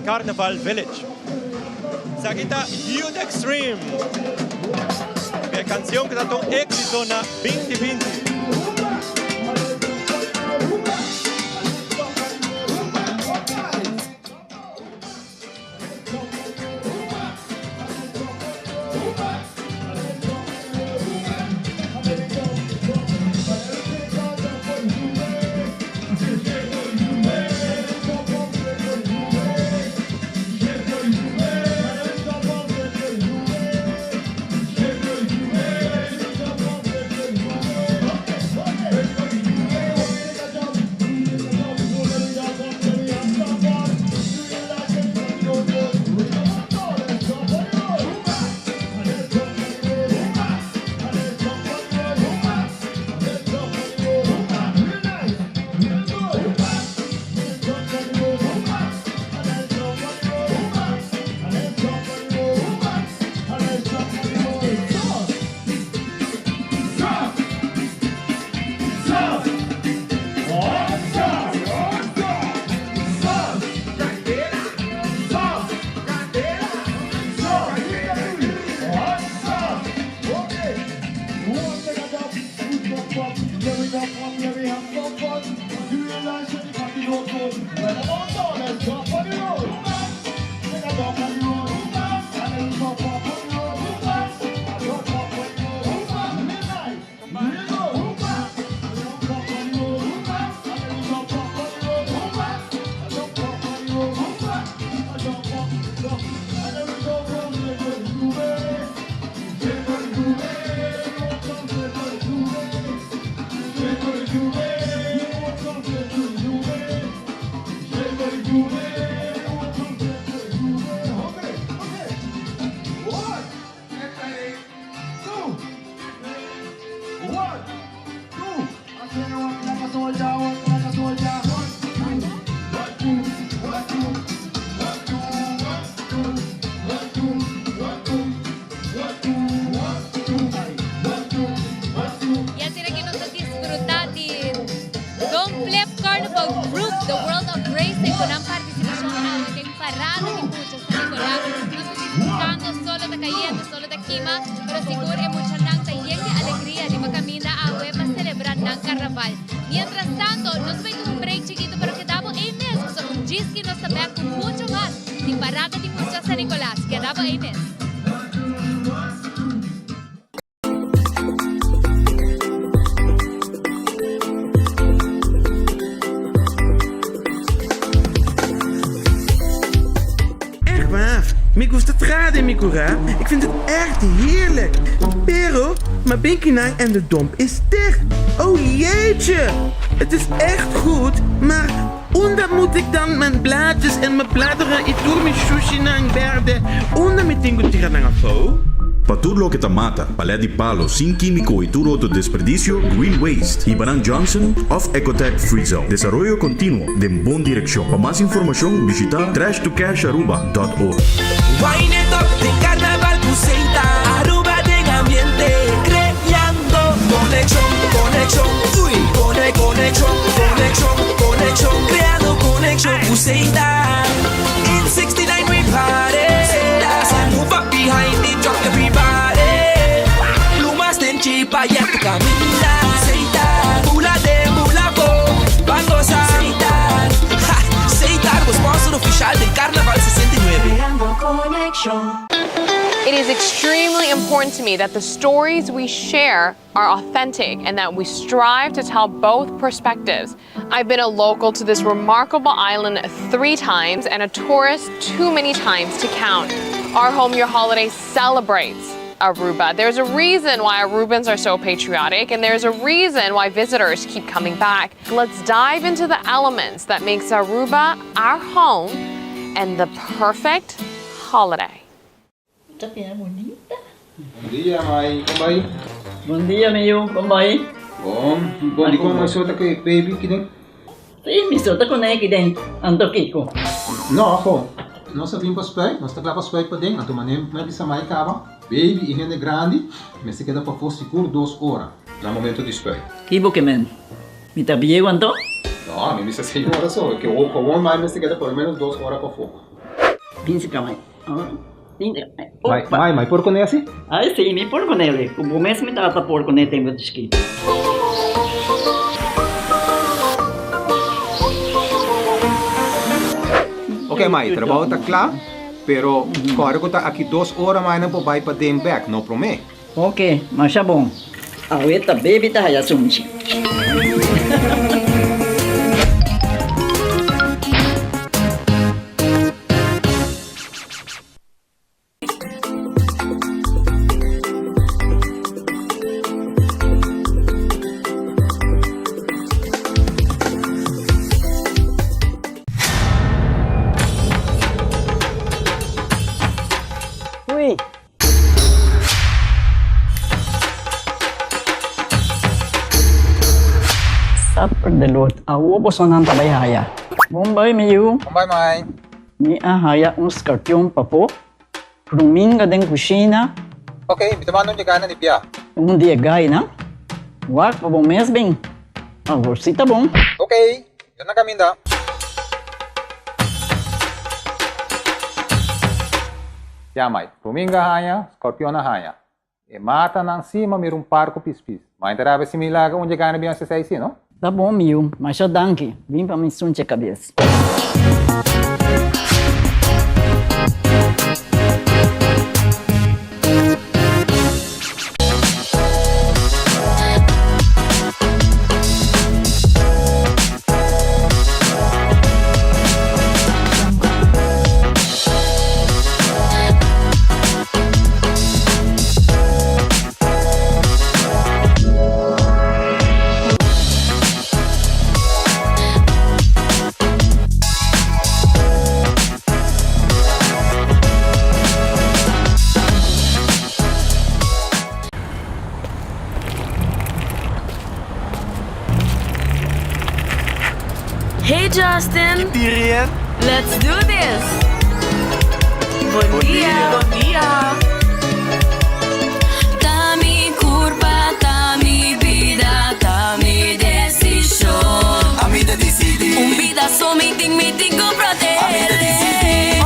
Carnival Village. Esaki ta Youth Extreme. E cancion cu ta ta un exito na 2020. Parada di Mucha San Nicolas. Nos ta disfrutando, solo ta cayendo, solo ta kima, pero sigur e muchanan ta yen di alegria riba caminda awe pa celebra nan carnaval. Mientras tanto, nos bai tuma un break chikito, pero keda bo ei mes, pasobra un djiski nos ta bek cu mucho mas di Parada di Mucha San Nicolas. Keda bo ei mes. Echt waar, mi gusta traha den mi kurá, ik vind het echt heerlijk. Pero, ma binkinan en de domp is dicht. Oh jeetje! Het is echt goed, maar unda moet ik dan mijn blaadjes en mijn bladeren y tur mi shushinan berde, unda mi tin ku tira nan afó? Pa tur loke ta mata, palet di palo sin kímiko i tur otro desperdisio, Green Waste, Hibanan Johnson òf Ecotech Free Zone. Desaroyo kontinuo den bon direkshon. Pa mas informashon bishita trashtocasharuba.org. Wine it up den carnaval cu Seita Aruba den ambiente creando conexion, conexion, uy Cone, conexion, conexion, conexion Creando conexion cu Seita In 69 we party Seita Move up behind the drop everybody Plumas den chipa ya tu caminda Seita Bula den bula bo Ban goza Seita Ha! Seita bo sponsor oficial den Carnaval 69. Creando conexion. It is extremely important to me that the stories we share are authentic and that we strive to tell both perspectives. I've been a local to this remarkable island three times and a tourist too many times to count. Our Home Your Holiday celebrates Aruba. There's a reason why Arubans are so patriotic and there's a reason why visitors keep coming back. Let's dive into the elements that makes Aruba our home and the perfect holiday. Bon dia, mai. Kon bai? Bon dia, mi yu. Kon bai? Bon. Bon, dikon mai so ta ku e baby kiden? Si, mi so ta kuné kiden. Anto kiko? No, aho. Nos a bin pa spuit. Nos ta kla pa spuit paden. Anto manera mi a bisa mai kaba, baby i hende grandi mester keda pafó sigur dos ora na momento di spuit. Ki bo ke men? Mi ta bieu anto? No, mi bisa señora so. Ke gewoon mai mester keda por lo menos dos ora pafó. Bin si ka mai. Mai, mai, mai por kuné asi? Ai si, mi por kuné li. Ku bo mes mi tata por kuné tempu di chikito. Ok mai, trabou ta kla, pero kòrda ku ta aki dos ora mai nan por bai paden bèk, no promé. Ok, masha bon. Awe ta baby ta haya sunchi. Ui. Supper de lot. Awo bosonan ta bai haya. Bon bai mi yu. Bon bai mai. Mi a haya un skarpion papo. Pruminga den kushina. Ok, mi ta manda un yegana di bia. Un di e gainan. Wak pa bo mes bin. Awor si ta bon. Ok, yo na kaminda. Ya mai, Pruminga haña, skorpion a haña. E matanan si ma mira un par ku pispis. Ma inta rabia si mi laga un dje gana bin hasi esei si, no? Ta bon mi yu, masha danki. Bin pa mi sunche kabes. Hey Justin! Ki tin Rien? Let's do this! Bon dia! Bon dia! Ta mi curpa, ta mi bida, ta mi decision. Ami ta dicidi. Un bida so mi tin, mi tin cu protege. Ami ta dicidi.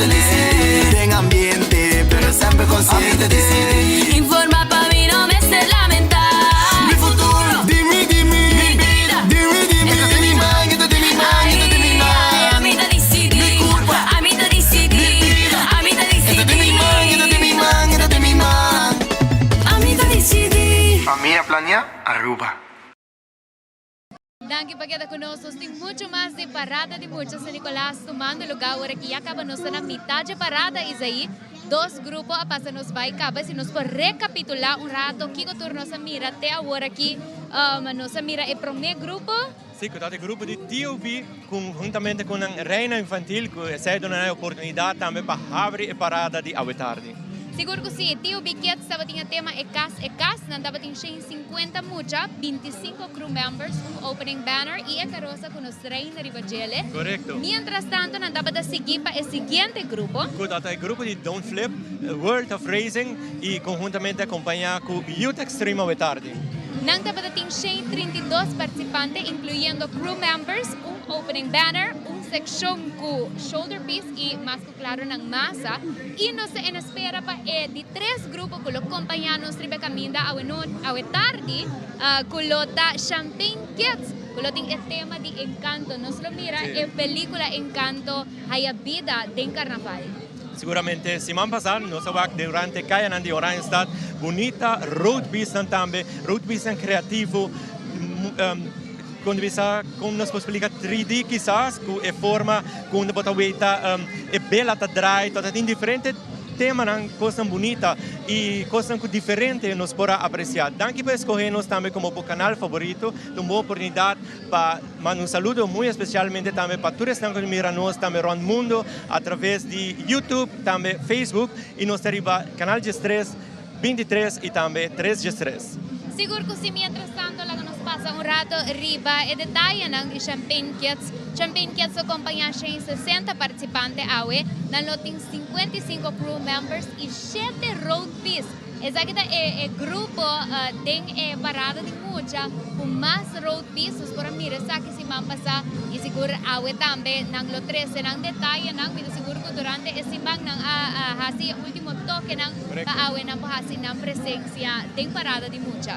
ta disidí. Den ambiente, pero semper konsiente. Informa pa mi no mester lamentá. Mi futuro, di mi, di mi. Mi bida, di mi, di mi. E ta den mi man, e ta den mi man, e ta den mi man. Ami ta disidí. Mi kurpa, Ami ta disidí. Mi bida, Ami ta e ta den mi disidí. man, e ta den mi man, e ta den mi man. Ami ta disidí. Famia Planea Aruba. Danki pa keda ku nos. Nos tin mucho mas di Parada di Mucha San Nicolas tumando lugar ora ki ya kaba nos ta na mitad dje parada Isaí. Dos grupo a pasa nos bai kaba si nos por rekapitulá un rato kiko tur nos a mira te awor aki. Nos a mira e promé grupo. Sí, ku ta e grupo di TOB ku huntamente ku nan Reina Infantil ku esei duna nan e oportunidat tambe pa habri e parada di awe tardi. Sigur ku sí, TOB Kids tabatin e tema E Kas E Kas. Nan tabatin 150 mucha, 25 crew members, un opening banner i e karosa ku nos reina riba djele. Korekto. Mientras tanto nan tabata sigui pa e siguiente grupo. Ku ta e grupo di Don't Flip, World of Racing i konhuntamente akompañá ku Youth Extreme awe tardi. Nan tabata tin 132 participante, incluyendo crew members, un opening banner, un seccion cu shoulder piece y mas cu claro nan masa. Y nos ta en espera pa e di tres grupo cu lo compaña nos riba e caminda awe no, awe tardi, cu lo ta Champagne Kids, cu lo tin e tema di Encanto. Nos lo mira e pelicula Encanto haya bida den carnaval. Seguramente siman pasá nos a wak durante kayanan di Oranjestad bunita roadbisnan tambe, roadbisnan kreativo, kon di bisa kon nos por splika 3D kisas ku e forma ku unda bo ta weita e bela ta draai, ta tin diferente temanan, kosnan bunita i kosnan ku diferente nos por a apresiá. Danki pa eskohe nos tambe komo bo kanal faborito, ta un bon oportunidat Pa manda un saludo muy especialmente tambe pa tur esnan cu ta mira nos tambe rond mundo a traves di YouTube, tambe Facebook y nos ta riba Canal 13, 23 y tambe 3 13. Sigur cu si, mientras tanto laga nos pasa un rato riba e detayenan di Champagne Kids. Champagne Kids lo compaña 160 participante awe, nan lo tin 55 crew members y shete road piece. Esaki ta e grupo den e parada di mucha cu mas road piece. Nos por a mira esaki siman pasa y sigur awe tambe nan lo trece nan detayenan. Mi ta sigur cu durante e siman nan a haci e ultimo tokenan pa awe nan por haci nan presencia den parada di mucha.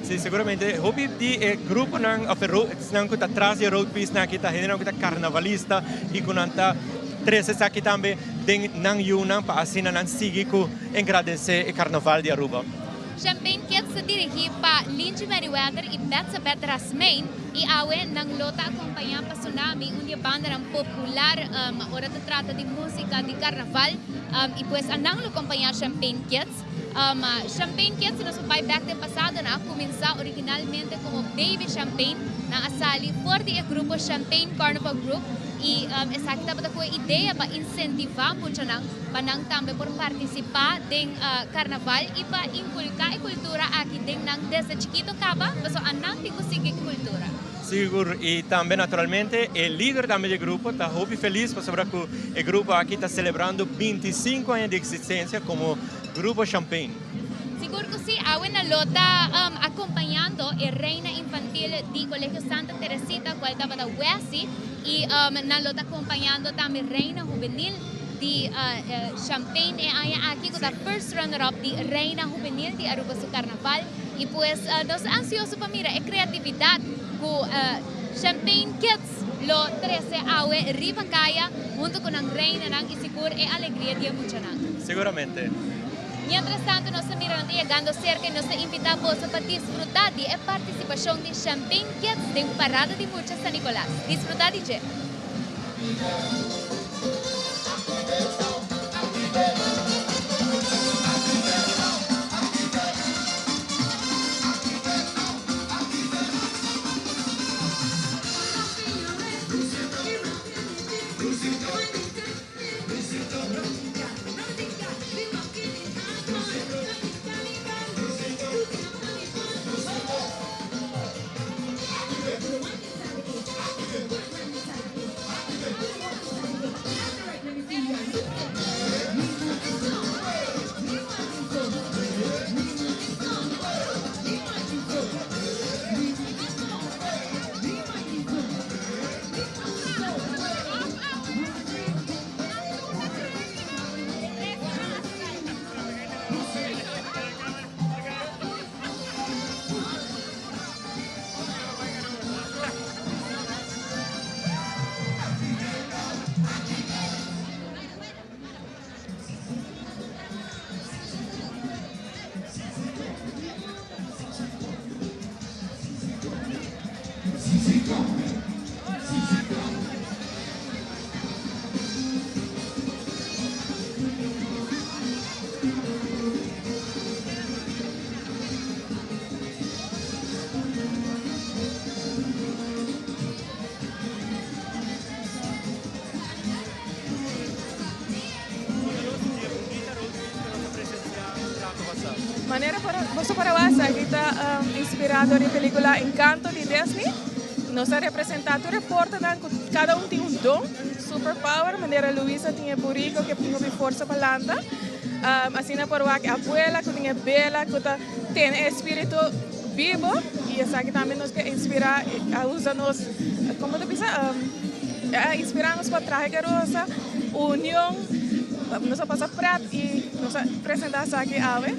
Si, seguramente hopi di e gruponan of e esnan cu ta tras di e road piece nan aki ta hendenan cu ta carnavalista y cu nan ta trece esaki tambe den nan yunan pa asina nan sigui cu Engradesé e Carnaval di Aruba. Champagne Kids ta dirigí pa Linchi Merryweather i Betsabeth Rasmijn i awe nan lo ta akompañá pa Tsunami, un di e bandanan popular ora ta trata di músika di karnaval i pues anan lo kompañá Champagne Kids. Champagne Kids, si nos por bai bèk den pasado, nan a kuminsá originalmente komo Baby Champagne, nan a sali for di e grupo Champagne Carnival Group i esaki tabata ku e idea pa insentivá muchanan pa nan tambe por partisipá den karnaval i pa inkulká e kultura aki den nan desde chikito kaba, pasobra anan tin ku sigui e kultura. Sigur, i tambe naturalmente e lider tambe di e grupo ta hopi felis pasobra ku e grupo aki ta selebrando 25 aña di eksistensia komo Grupo Champagne. Sigur ku si, awe nan lo ta akompañando e reina infantil di Colegio Santa Teresita kual tabata Wesy i nan lo ta akompañando tambe reina hubenil di Champagne e aña aki ku ta first runner up di Reina Hubenil di Aruba su Carnaval y pues nos ta ansioso pa mira e creatividad ku Champagne Kids lo trece awe riba caya hunto ku nan reinanan y sigur e alegria di e muchanan. Seguramente. Mientras tanto nos ta mira nan ta yegando cerca y nos ta invita boso pa disfruta di e participacion di Champagne Kids den Parada di Mucha San Nicolas. Disfruta di dje! Manera por boso por a wak esaki ta inspira dor di pelicula Encanto di Disney. Nos a representa tur e portanan cu cada un tin un don, super power, manera Luisa tin e burico cu tin hopi forsa pa lanta. Asina por wak e abuela cu tin e bela cu ta tene e espiritu bibo y esaki tambe nos ke inspira a usa nos, como ta bisa, a inspira nos pa trahe Garosa, union, nos a pasa pret y nos a presenta esaki awe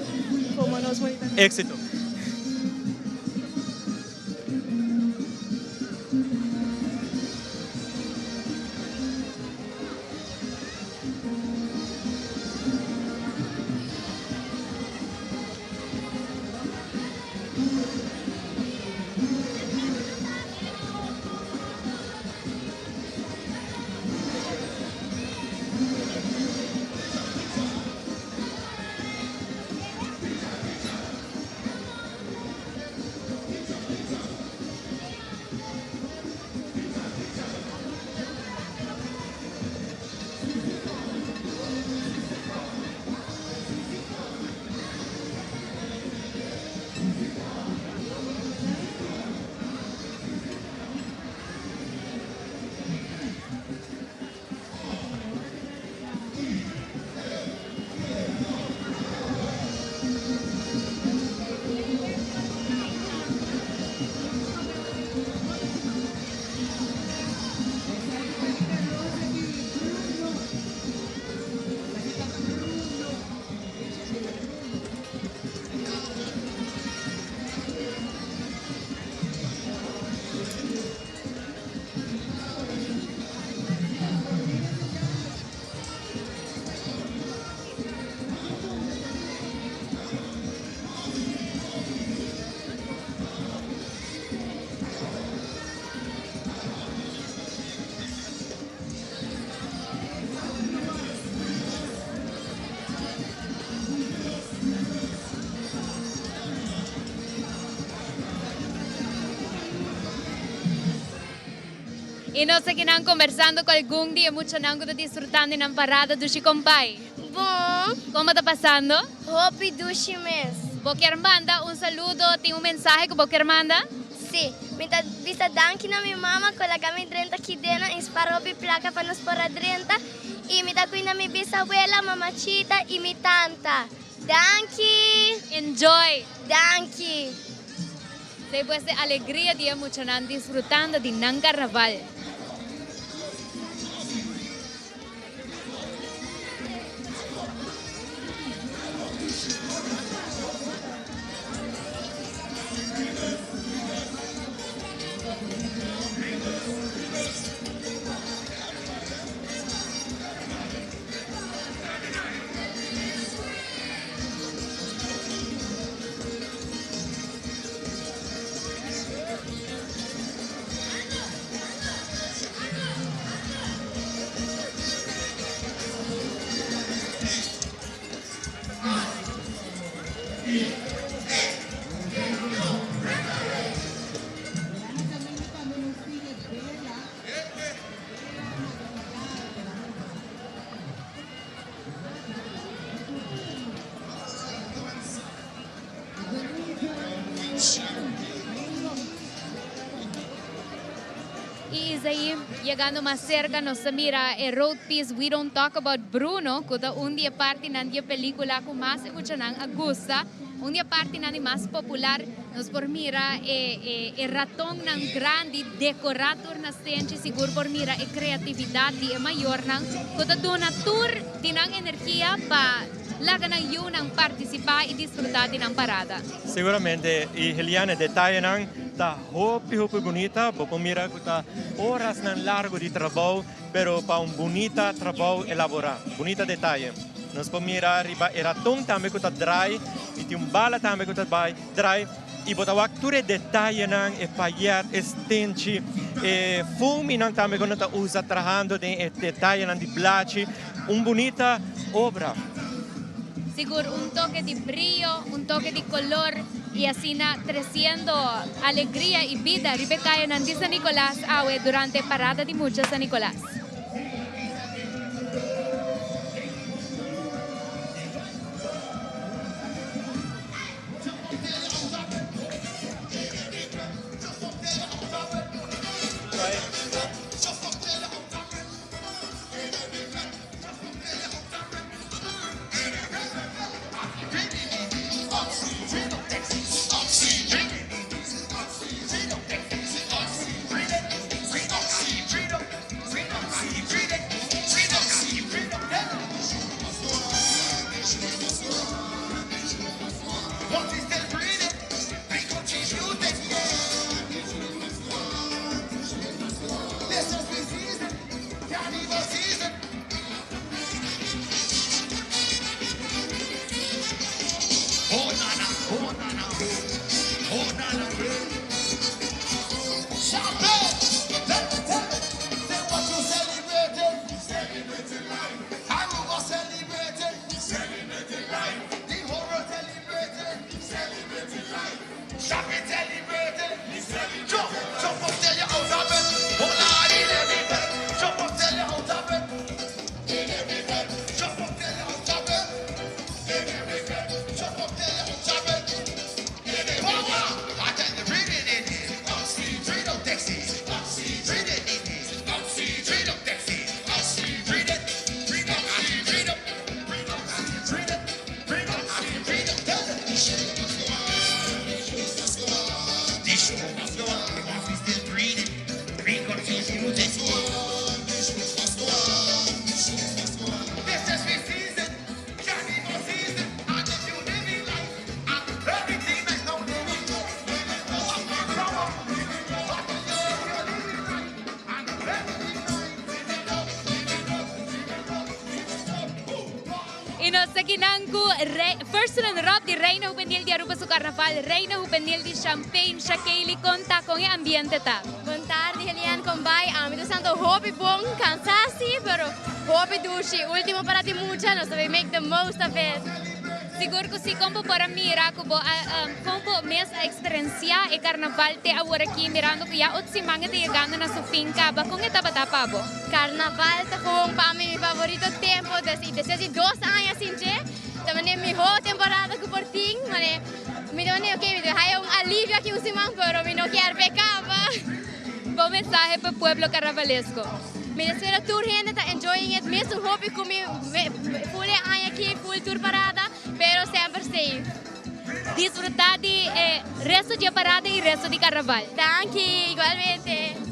como nos bonita. Éxito. Y nos aki nan conversando cu algun di e muchanan cu ta disfrutando di nan parada dushi compay. Bon. Como ta pasando? Hopi dushi mes. Bo kier manda un saludo, tin un mensahe cu bo kier manda? Si. Mi ta bisa danki na mi mama cu laga mi drenta kidena y spara hopi placa pa nos por a drenta. Y mi ta cuida mi bisabuela, mamachita y mi tanta. Danki! Enjoy! Danki! Esey pues e alegria di e muchanan disfrutando di nan carnaval. Y Isaí, yegando mas cerca, nos ta mira e road piece We Don't Talk About Bruno, cu ta un di e partinan di e pelicula cu mas e muchanan a gusta. Un di e partinan di mas popular, nos por mira e e e ratonnan grandi decora tur na stenchi, sigur por mira e creatividad di e mayornan cu ta duna tur di nan energia pa laga nan yunan participa y disfruta di nan parada. Seguramente, y Heliana, e detayenan ta hopi hopi bunita, bo por mira cu ta horasnan largo di trabou, pero pa un bunita trabou elabora, bunita detaye. Nos por mira riba e raton tambe cu ta draai y tin un bala tambe cu ta bay draai y bo ta wak tur e detayenan, e payet, e stenchi, e fuminan tambe cu nan ta usa trahando den e detayenan di blachi. Un bunita obra. Sigur un toke di brio, un toke di color y asina treciendo alegria y bida riba e cayanan di San Nicolas awe durante Parada di Mucha San Nicolas. nos ta kinan cu First Runner Up di Reina Juvenil di Aruba su Carnaval, Reina Juvenil di Champagne, Shakeyli, con ta con e ambiente ta? Bon tardi Helian, con bai? Ami ta santo hopi bon, cansa si, pero hopi dushi. Ultimo parada di mucha, nos ta bay make the most of it. Sigur cu si, con bo por a mira cu bo a, con bo mes a experiencia e carnaval te awor aki, mirando cu ya otro siman e ta yegando na su fin caba, con e tabata pa bo? Carnaval ta gewoon pa mi mi favorito tempo des y despues di dos aña sin dje ta mane miho temporada cu por tin mane mi ta mane ok mi ta haya un alivio aki un siman pero mi no kier pe caba. Bo mensahe pa pueblo carnavalesco? Mi ta spera tur hende ta enjoying it mesun hopi cu mi full e aña aki full tur parada pero semper safe. Disfruta di e resto di e parada y resto di carnaval. Danki, igualmente.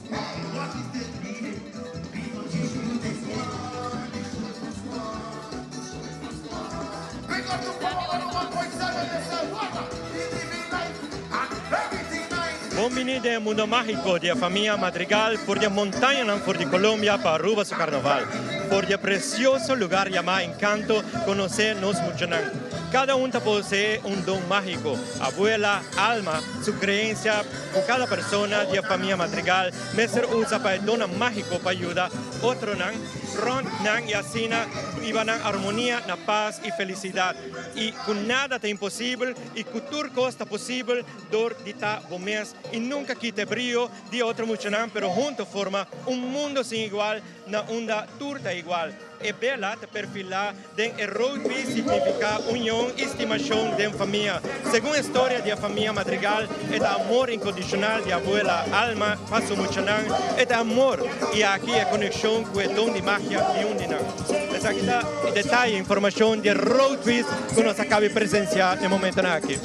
Bon bini den e mundo magico di e famia Madrigal for di e montañanan for di Colombia pa Aruba su carnaval. For di e precioso lugar yama Encanto conoce nos muchanan. Cada un ta posee un don magico. Abuela Alma su creencia cu cada persona di e famia Madrigal mester usa pa e donnan magico pa yuda otronan rond nan y asina biba nan armonia na paz y felicidad y cu nada ta imposibel y cu tur cos ta posibel dor di ta bo mes y nunca kita e brio di otro muchanan pero hunto forma un mundo sin igual na unda tur ta igual. E bela ta perfilá den e roodwies signifiká union i stimashon den famia. Segun e storia di e famia Madrigal, e ta amor inkondishonal di abuela Alma pa su muchanan. E ta amor i aki e konekshon ku e don di magia di un di nan. Esaki ta e detaye, informashon di e roodwies ku nos a kabi presensiá na e momentonan aki.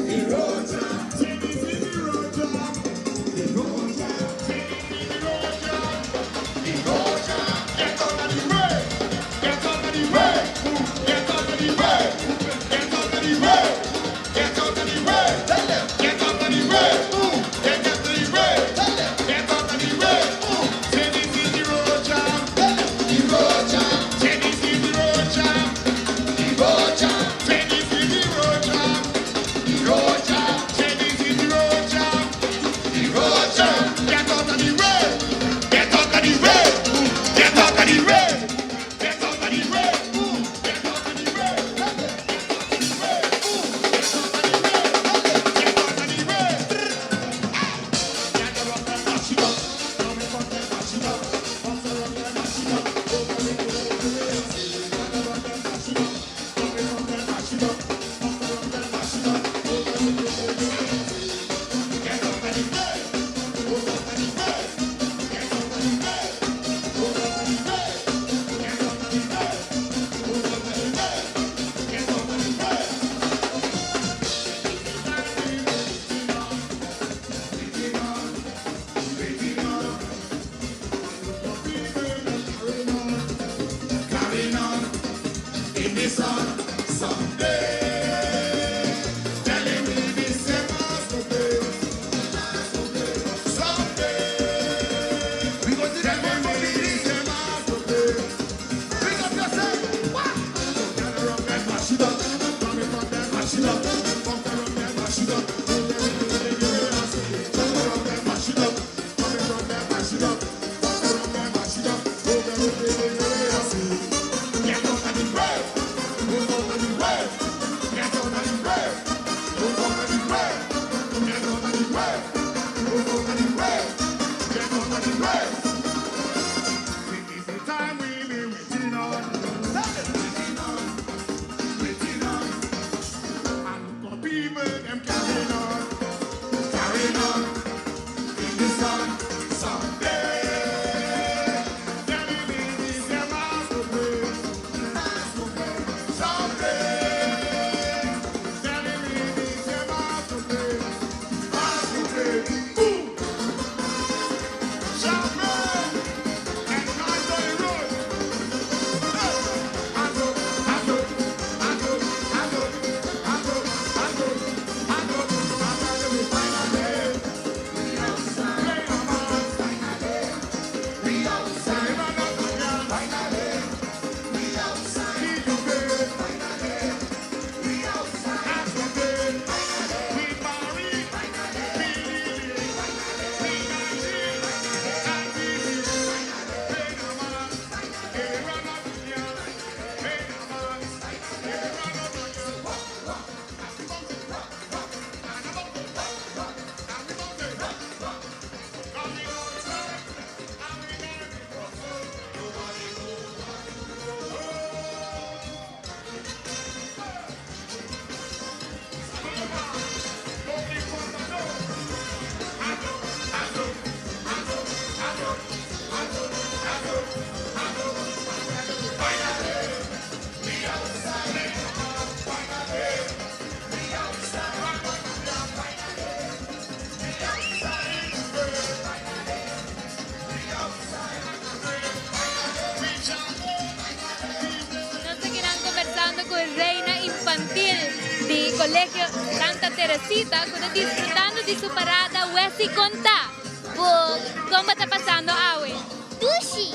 di Colegio Santa Teresita cu ta disfrutando di su parada Wessie Conta. Bo con bo ta pasando awe? Dushi!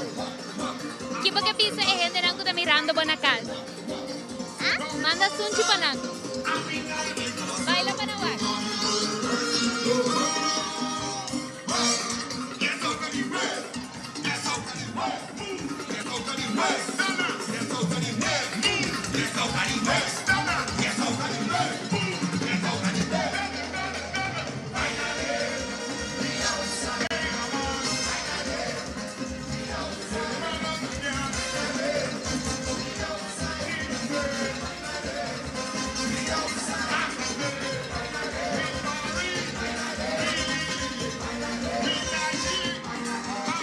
Ki bo ke bisa e hendenan cu ta mirando bo na cas? Manda sunchi pa nan. Baila pa nan wak.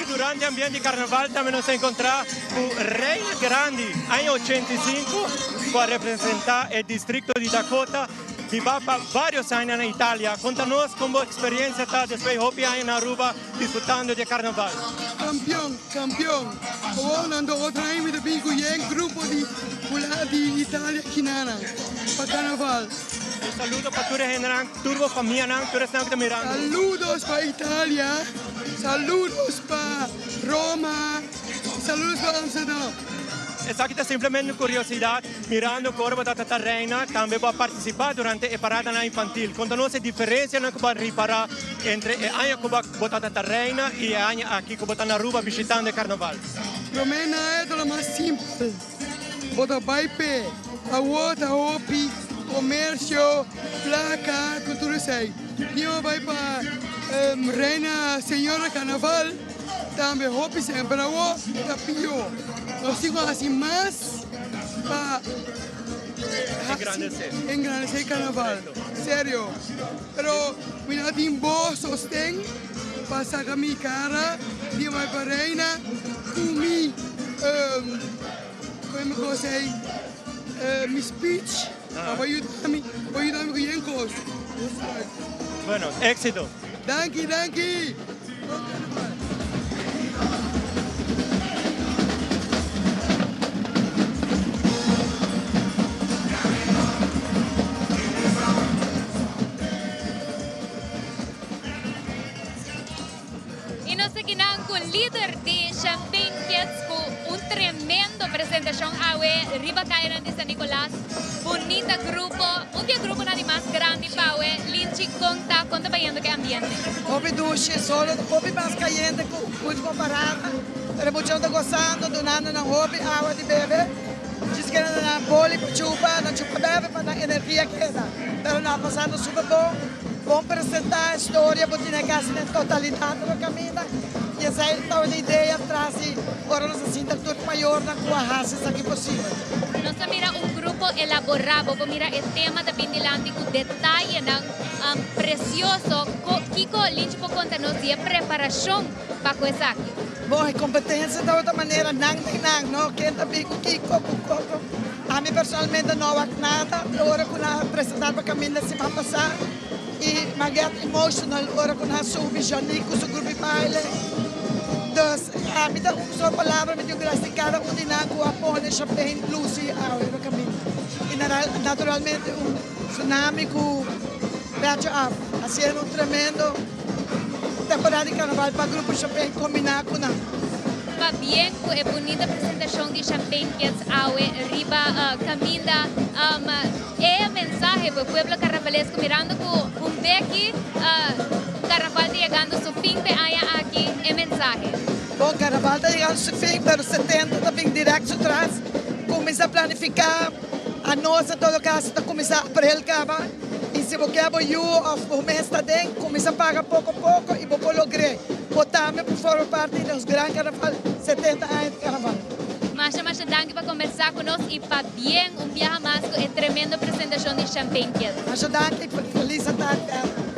Y durante ambiente di carnaval tambe nos a encontra cu Reina Grandi aña 85 cu a representa e districto di Dakota biba pa varios aña na Italia. Conta nos con bo experiencia ta despues hopi aña na Aruba disfrutando di e carnaval. Campeon, campeon. Awor nan do otro aña mi ta bin cu yen grupo di hula di Italia kinana pa carnaval. Un saludo pa tur e hendenan, tur bo famianan, tur esnan cu ta mirando. Saludos pa Italia, saludos pa Roma, saludos pa Amsterdam. Esaki ta simplemente un curiosidad, mirando cu ora bo ta ta reina, tambe bo a participa durante e paradanan infantil. Conta nos e diferencianan cu bo a ripara entre e aña cu bo ta ta reina y e aña aki cu bo ta na Aruba bishitando e carnaval. Prome na e ta lo mas simpel, bo ta bay p'e, awor ta hopi comercio, placa cu tur esey. Di bo bay pa reina señora carnaval tambe hopi semper awor ta pio. Nos tin cu haci mas pa engrandece carnaval, serio. Pero mi no tin bo sosten pa saca mi cara di mai pa reina cu mi como mi cosa ey mi speech pa bo yuda mi bo yuda mi cu yen cos. Bueno, exito. Danki danki. Y nos ta kinan cu lider di Champagne Kids cu un tremendo presentacion awe riba cayanan di San Nicolas. Bunita grupo, un di e gruponan di mas grandi pa awe. Linchi, con ta, con ta bayendo cu e ambiente? Hopi dushi, solo ta hopi mas cayente cu ultimo parada, pero e muchanan ta gozando, dunando nan hopi awa di bebe. Djis keda na nan boli pa chupa, nan chupa bebe pa nan energia keda. Pero nan pasando super bon, bon presenta e storia bo tin e casi den totalidad lo caminda y esai tabata e idea tras di ora nos a sinta tur mayornan cu a haci esaki posibel. Nos ta mira un grupo elabora, bo por mira e tema ta bin dilanti cu detayenan precioso. Kico Lynch por conta nos di e preparacion pa cu esaki? Bon, e competencia tabata manera nan den nan, no? Ken ta bin cu kico, cu coco. Ami personalmente no a wak nada te ora cu nan a presenta pa caminda siman pasa y mi a get emotional ora cu nan a subi Janique cu su grupo di baile. Dus, ami ta un solo palabra, mi tin cu gracia cada un di nan cu a pone Champagne luci awe riba caminda. Y naturalmente un tsunami cu Pecho Af, haciendo un tremendo. Temporada di Carnaval pa Grupo Champagne combina cu nan. Pabien cu e bunita presentacion di Champagne Kids awe riba caminda. E mensahe pa e pueblo carnavalesco mirando cu un beki Carnaval ta yegando su fin p'e aña aki, e mensahe. Bon, Carnaval ta yegando su fin pero 70 ta bin direct su tras. Cuminsa planifica, anos en todo caso ta cuminsa april caba. I si bo ke bo yu òf bo mes ta den, kuminsá paga poko poko i bo por logr'é. Bo tambe por forma parti di nos gran karnaval, 70 aña di karnaval. Masha masha danki pa kombersá ku nos i pabien un biaha mas ku e tremendo presentashon di Champagne Kids. Masha danki, felis atardi.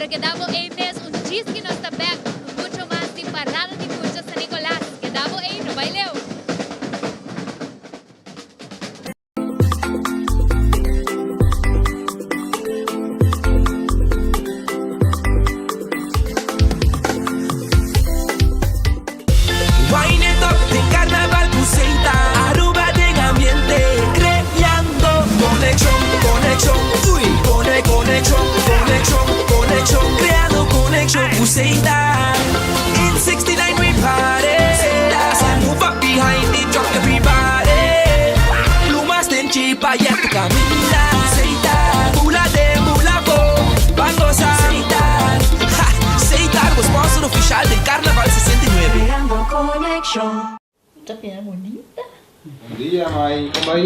Pero keda bo ei mes un djis ki nos ta bek ku mucho mas di Parada di Mucha San Nicolas. Keda bo ei, no bai leu! Wine it up den carnaval cu Seita Aruba den ambiente creando conexion, conexion, uy Cone, conexion, conexion, conexion Creando conexion cu Seita In 69 we party Seita Move up behind the truck everybody Plumas den chipa ya tu caminda Seita Bula den bula bo Ban goza Seita Ha! Seita bo sponsor oficial den Carnaval 69. Creando conexion. Ta bira bunita. Bon dia mai, kon bai?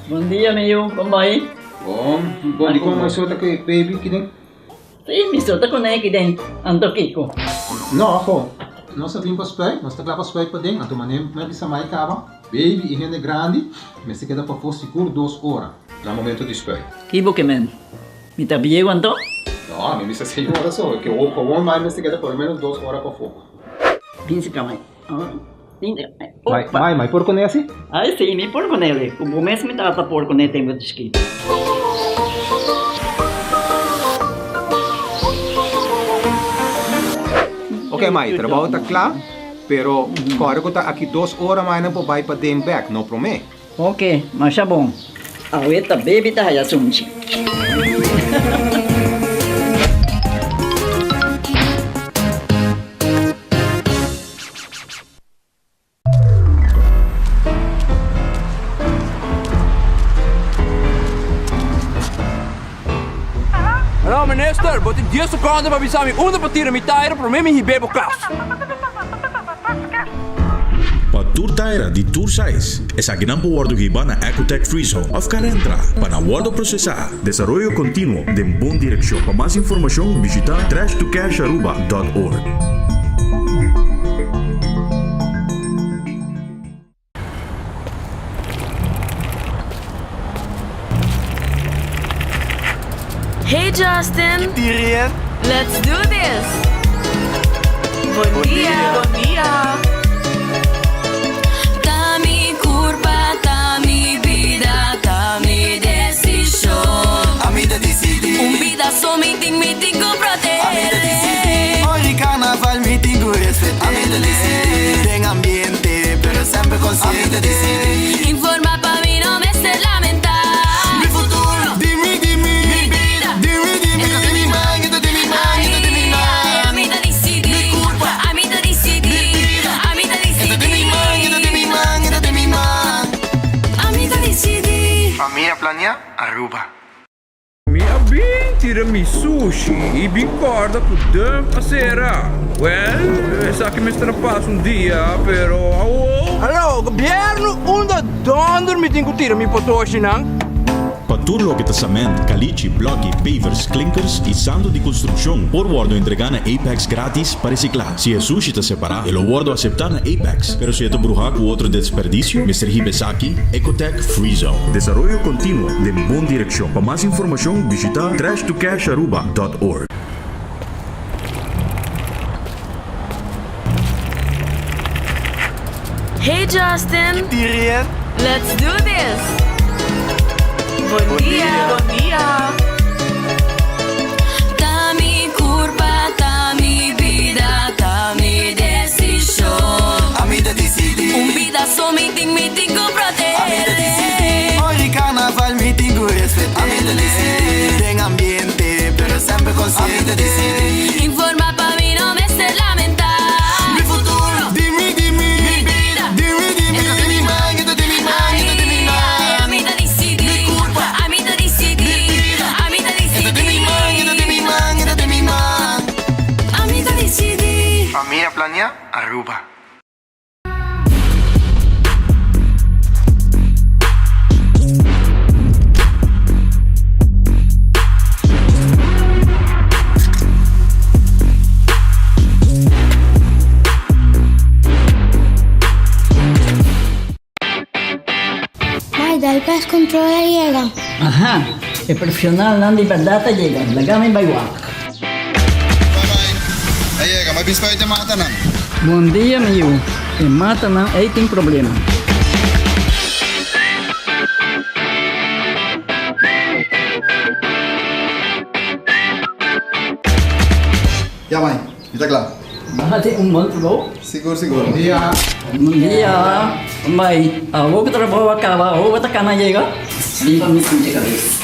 Bon dia mi yu, kon bai? Bon, bon di kon mai so ta ku e baby kiden? Si, mi so ta kuné kiden, anto kiko? No, ho, nos a bin pa spuit, nos ta kla pa spuit paden, anto manera mi a bisa mai kaba, baby i hende grandi mester keda pafó sigur dos ora na momento di spuit. Ki bo ke men? Mi ta bieu anto? No, mi bisa seis ora so, ke gewoon mai mester keda por lo menos dos ora pafó. Bin si kama. Mai, mai, mai por kuné asi? Ai si, mi por kuné. Ku bo mes mi tata por kuné tempu di chikito. Ok mai, trabou ta kla, pero kòrda ku ta aki dos ora mai nan por bai paden bèk, no promé. Ok, masha bon. Awe ta baby ta haya sunchi. Hallo minister, bo tin dies secondo pa bisa mi unda pa tira mi taira prome mi hib'é bo cas. Pa tur taira di tur size, esakinan por wordo hiba na Ecotec Free Zone of Calentra pa nan wordo procesa. Desaroyo continuo den bon direccion. Pa mas informacion bishita trashtocasharuba dot org. Hey Justin! Let's do this! Bon dia! Bon dia! Ta mi curpa, ta mi bida, ta mi decision. Ami ta dicidi. Un bida so mi tin, mi tin cu protehe. Ami ta dicidi. Ora carnaval mi tin cu respete. Ami ta dicidi. Den ambiente, pero semper consciente. Ami ta dicidi. Informa pa mi no mester lamenta. Mi futuro, di mi, di mi. Mi bida, di mi, di mi. E ta den mi man, e ta den mi man, e ta den mi man. Ai, ami ta dicidi. Mi curpa, Ami ta dicidi. Mi bida, Ami ta dicidi. E ta den mi man, e ta den mi man, e ta den mi man. Ami ta dicidi. Famia Planea Aruba. Mi a bin tira mi sushi y bin corda cu dump a cera. Well, esaki mester a pasa un dia, pero awo. Hallo, gobierno, unda donder mi tin cu tira mi potoshinan? Pa tur loke ta cement, calichi, bloki, pavers, klinkers y santo di construccion por wordo entrega na Apex gratis pa recicla. Si e sushi ta separa, e lo wordo acepta na Apex, pero si e ta bruha cu otro desperdicio, mester hiba esaki Ecotec Free Zone. Desaroyo continuo den bon direccion. Pa mas informacion bishita trashtocasharuba dot org. Hey Justin! Let's do this! Bon dia! Bon dia! Ta mi curpa, ta mi bida, ta mi decision. Ami ta dicidi. Un bida so mi tin, mi tin cu protehe. Ami ta dicidi. Ora di carnaval mi tin cu respete. Ami ta dicidi. Den ambiente, pero semper consciente. Ami ta dicidi. Informa pa mi no mester lamenta. Mi futuro, di mi, di mi. Mi bida, di mi, di mi. E ta den mi man, e ta den mi man, e ta den mi man. Ami ta dicidi. Mi curpa, Ami ta dicidi. Mi bida, Ami ta dicidi. E ta den mi man, e ta den mi man, e ta den mi man. Ami ta dicidi. Famia Planea Aruba. Mai, dal pest control a yega. Aha, e profesionalnan di berdad a yega, laga mi bai wak. m'a bin spuit e matanan. Bon dia mi yu, e matanan ei tin problema. Ya mai, mi ta kla. Bati un bon trabou. Sigur sigur. Bon dia. Bon dia. Mai, awor ku trabou a kaba, awor bo ta kana yega? Bin pa mi sinti kabes.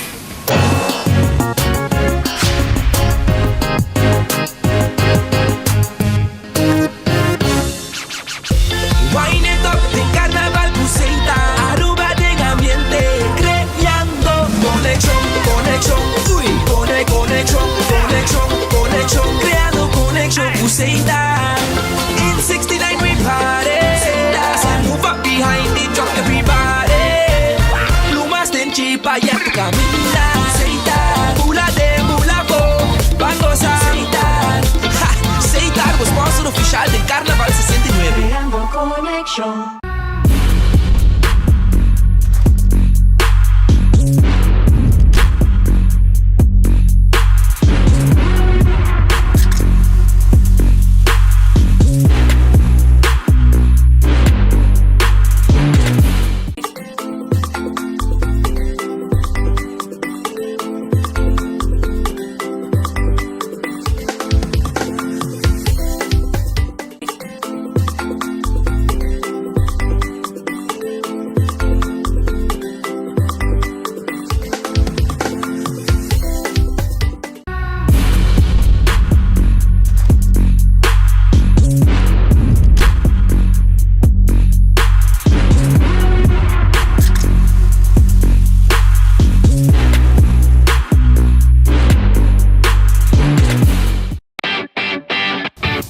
Wine it up den carnaval cu Seita Aruba den ambiente creando conexion, conexion, uy Cone, conexion, conexion, conexion Creando conexion cu Seita In 69 we party So move up behind the truck everybody Plumas den chipa ya tu caminda Seita Bula den bula bo Ban goza Seita Ha! Seita bo sponsor oficial den Carnaval 69. Creando conexion.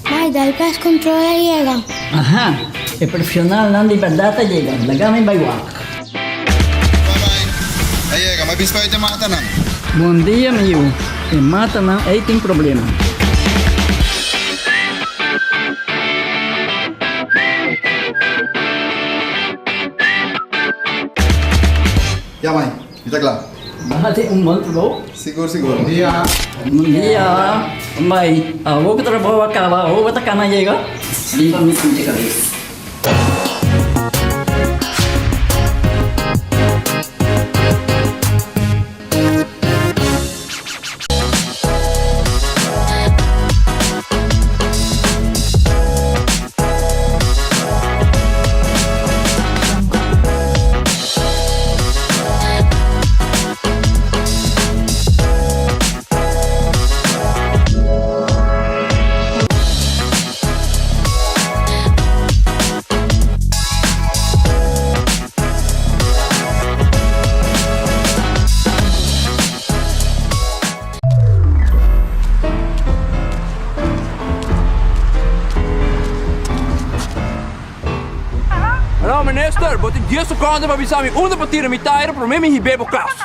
Mai, dal pest control a yega. Aha, e profesionalnan di berdad a yega. Laga mi bai wak. A yega, m'a bisa pa e matanan. Bon dia, mi yu. E matanan ei tin problema. Ya, mai, mi ta kla. Bati un bon trabou. Sigur, sigur. Bon dia. Bon dia. Mai, awor ku trabou a kaba, awor bo ta kana yega? Bin pa mi sinti kabes. Hallo minister, bo tin dies seconde pa bisa mi unda pa tira mi taira prome mi hib'é bo kas.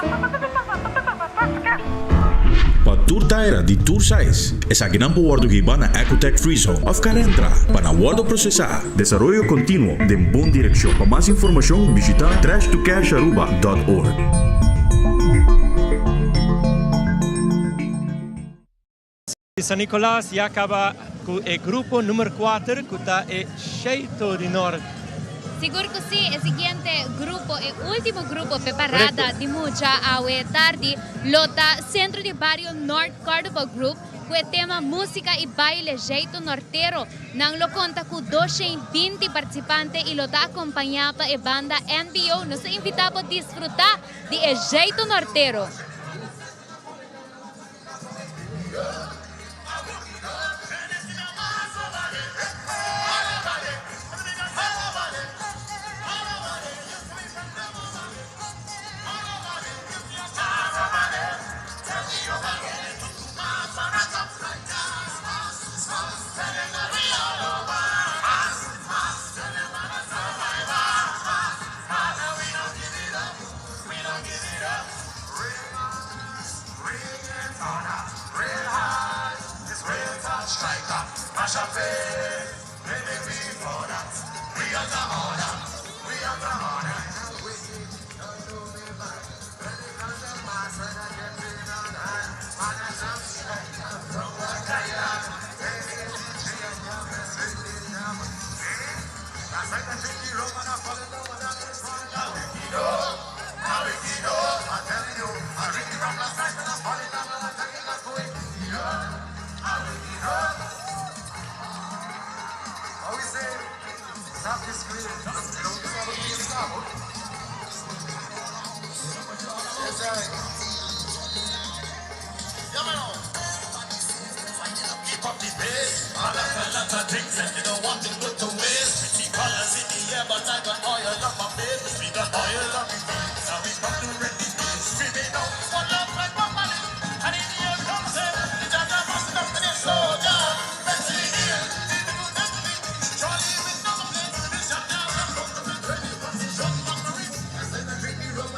Pa tur taira di tur size, esakinan por wordo hiba na Ecotec Free Zone of Carentra pa nan wordo procesa. Desaroyo continuo den bon direccion. Pa mas informacion bishita trashtocasharuba dot org. San Nicolas ya caba cu e grupo numero 4 cu ta e Sheito di Nort. Sigur cu si, e siguiente grupo, e ultimo grupo p'e parada di mucha awe tardi lo ta Centro di Bario Nort Carnival Group cu e tema Musica y Baile Jeito Nortero. Nan lo conta cu 220 participante y lo ta acompaña pa e banda NBO. Nos ta invita bo disfruta di e Jeito Nortero.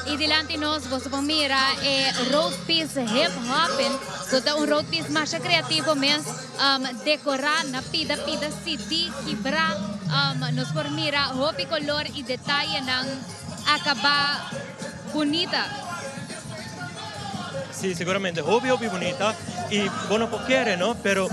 Y dilanti nos boso por mira e road piece hip hopping, cu ta un road piece masha creativo mes, um, decora na pida pida CD kibra, um, nos por mira hopi color y detayenan acaba bunita. Sí, seguramente. Hopi, hopi bunita. Y bo no por kere, no? Pero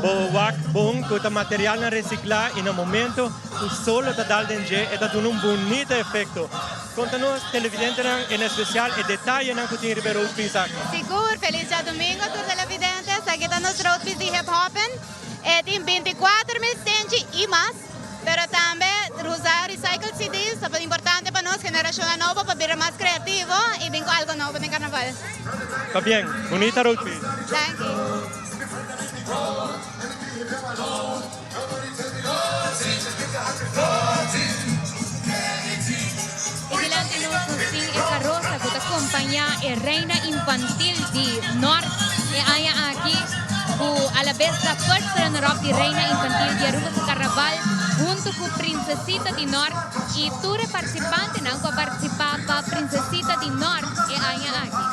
bo wak bon cu ta materialnan recicla y na momento cu solo ta dal den dje e ta duna un bunita efecto. Conta nos televidentenan en especial e detayenan cu tin riba e road piece aki. Sigur, feliz djadomingo tur televidente. Esaki ta nos road piece di Hip Hoppin. E tin 24,000 stenchi y mas. Pero tambe usa recycled CDs ta importante pa nos generacionnan nobo pa bira mas creativo y bin cu algo nobo den carnaval. Ta bien, bunita road piece. Danki. Y dilanti nos nos tin e carosa cu ta compaña e Reina Infantil di Noord e aña aki cu alabes ta first runner up di Reina Infantil di Aruba su Carnaval hunto cu Princesita di Noord y tur e participantenan cu a participa pa Princesita di Noord e aña aki.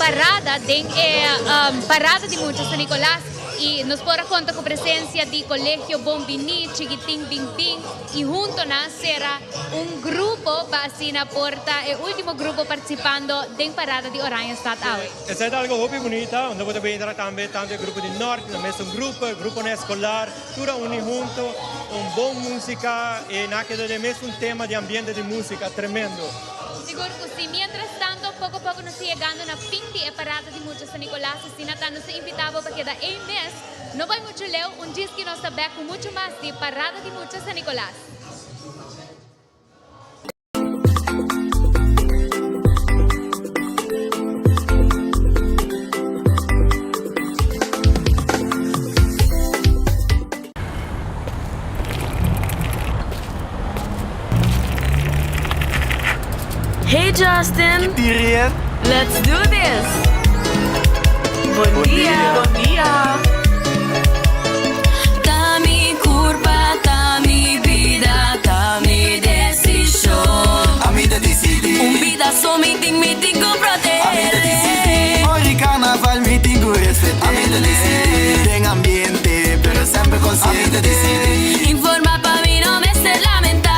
parada den e parada di mucha San Nicolas y nos por a conta cu presencia di Colegio Bon Bini, Chiquitin Bin Bin y hunto nan cera un grupo pa asina por ta e ultimo grupo participando den parada di Oranjestad awe. Esei ta algo hopi bunita, unda bo ta bira tambe tanto e grupo di Nort, na mesun grupo, e gruponan escolar, tur a uni hunto, un bon musica y nan a keda den mesun tema di ambiente di musica, tremendo. Sigur cu si. Mientras tanto, poco poco nos ta yegando na fin di e parada di Mucha San Nicolas, asina ta nos ta invita bo pa keda ei mes, no bay mucho leu, un djis ki nos ta bek cu mucho mas di Parada di Mucha San Nicolas. Hey Justin! Let's do this! Bon dia! Bon dia! Ta mi curpa, ta mi bida, ta mi decision. Ami ta dicidi. Un bida so mi tin, mi tin cu protehe. Ami ta dicidi. Ora carnaval mi tin cu respete. Ami ta dicidi. Den ambiente, pero semper consciente. Ami ta dicidi. Informa pa mi no mester lamenta.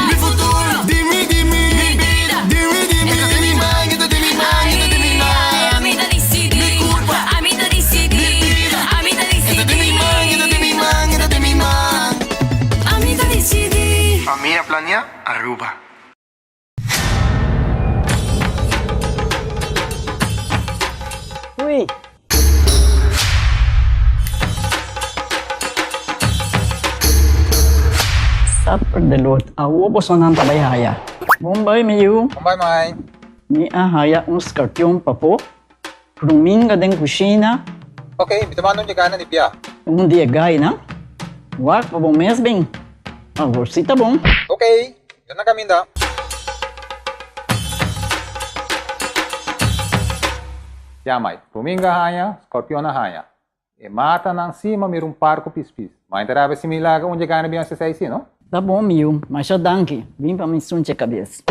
Mi futuro, di mi, di mi. Mi bida, di mi, di mi. E ta den mi man, e ta den mi man, e ta den mi man. Ami ta dicidi. Mi curpa, Ami ta dicidi. Mi bida, Ami ta dicidi. E ta den mi man, e ta den mi man, e ta den mi man. Ami ta dicidi. Famia Planea Aruba. Ui! Supper de lot, awo bosonan ta bai haya. Bon bai mi yu. Bon bai mai. Mi a haya un skarpion papo, kruminga den kushina. Ok, mi ta manda un yegana di bia. Un di e gainan. Wak pa bo mes bin. Awor si ta bon. Ok, yo na caminda. Ya mai, Ruminga haña, Scorpion a haña. E matanan si ma mira un par cu pispis. Ma inta rabia si mi laga un dje gana bin haci esey si, no? Ta bon mi yu, masha danki. Bin pa mi sunche cabes.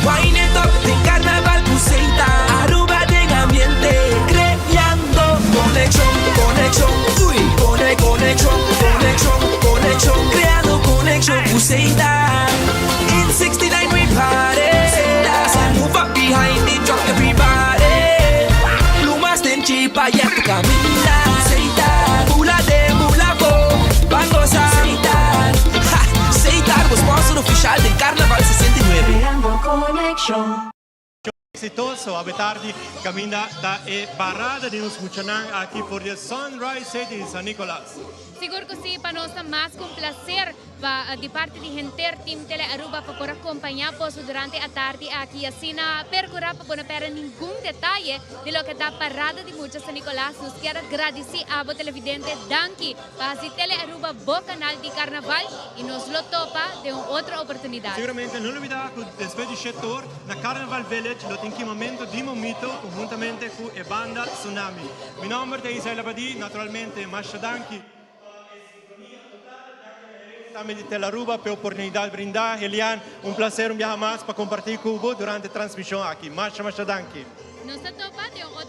Wine it up den carnaval cu Seita Aruba den ambiente creando conexion conexion uy cone conexion conexion conexion creando conexion cu Seita In 69 we party So move up behind the truck everybody Plumas den chipa ya tu caminda Seita Bula den bula bo ban goza Seita Ha Seita bo sponsor oficial den Carnaval 69. Creando conexion. Exitoso awe tardi caminda ta e parada di nos muchanan aki for di e Sunrise City di San Nicolas. Sigur cu si, pa nos ta mas cu un placer pa di parti di henter Team Tele Aruba pa por acompaña boso durante e atardi aki y asina percura pa bo no perde ningun detaye di loke ta parada di mucha San Nicolas. Nos kier a gradici abo televidente, danki Pa hasi Tele Aruba bo canal di carnaval y nos lo topa den un otro oportunidad. Seguramente no lubida cu despues di shete or na Carnaval Village lo tin kimamento di momito conhuntamente cu e banda Tsunami. Mi nomber ta Isael Abadie, naturalmente masha danki pa e sintonia total, danki na gerencia tambe di Tele Aruba p'e oportunidad brinda. Helian, un placer un biaha mas pa comparti cu bo durante e transmision aki. Masha masha danki. Nos ta topa den un otro.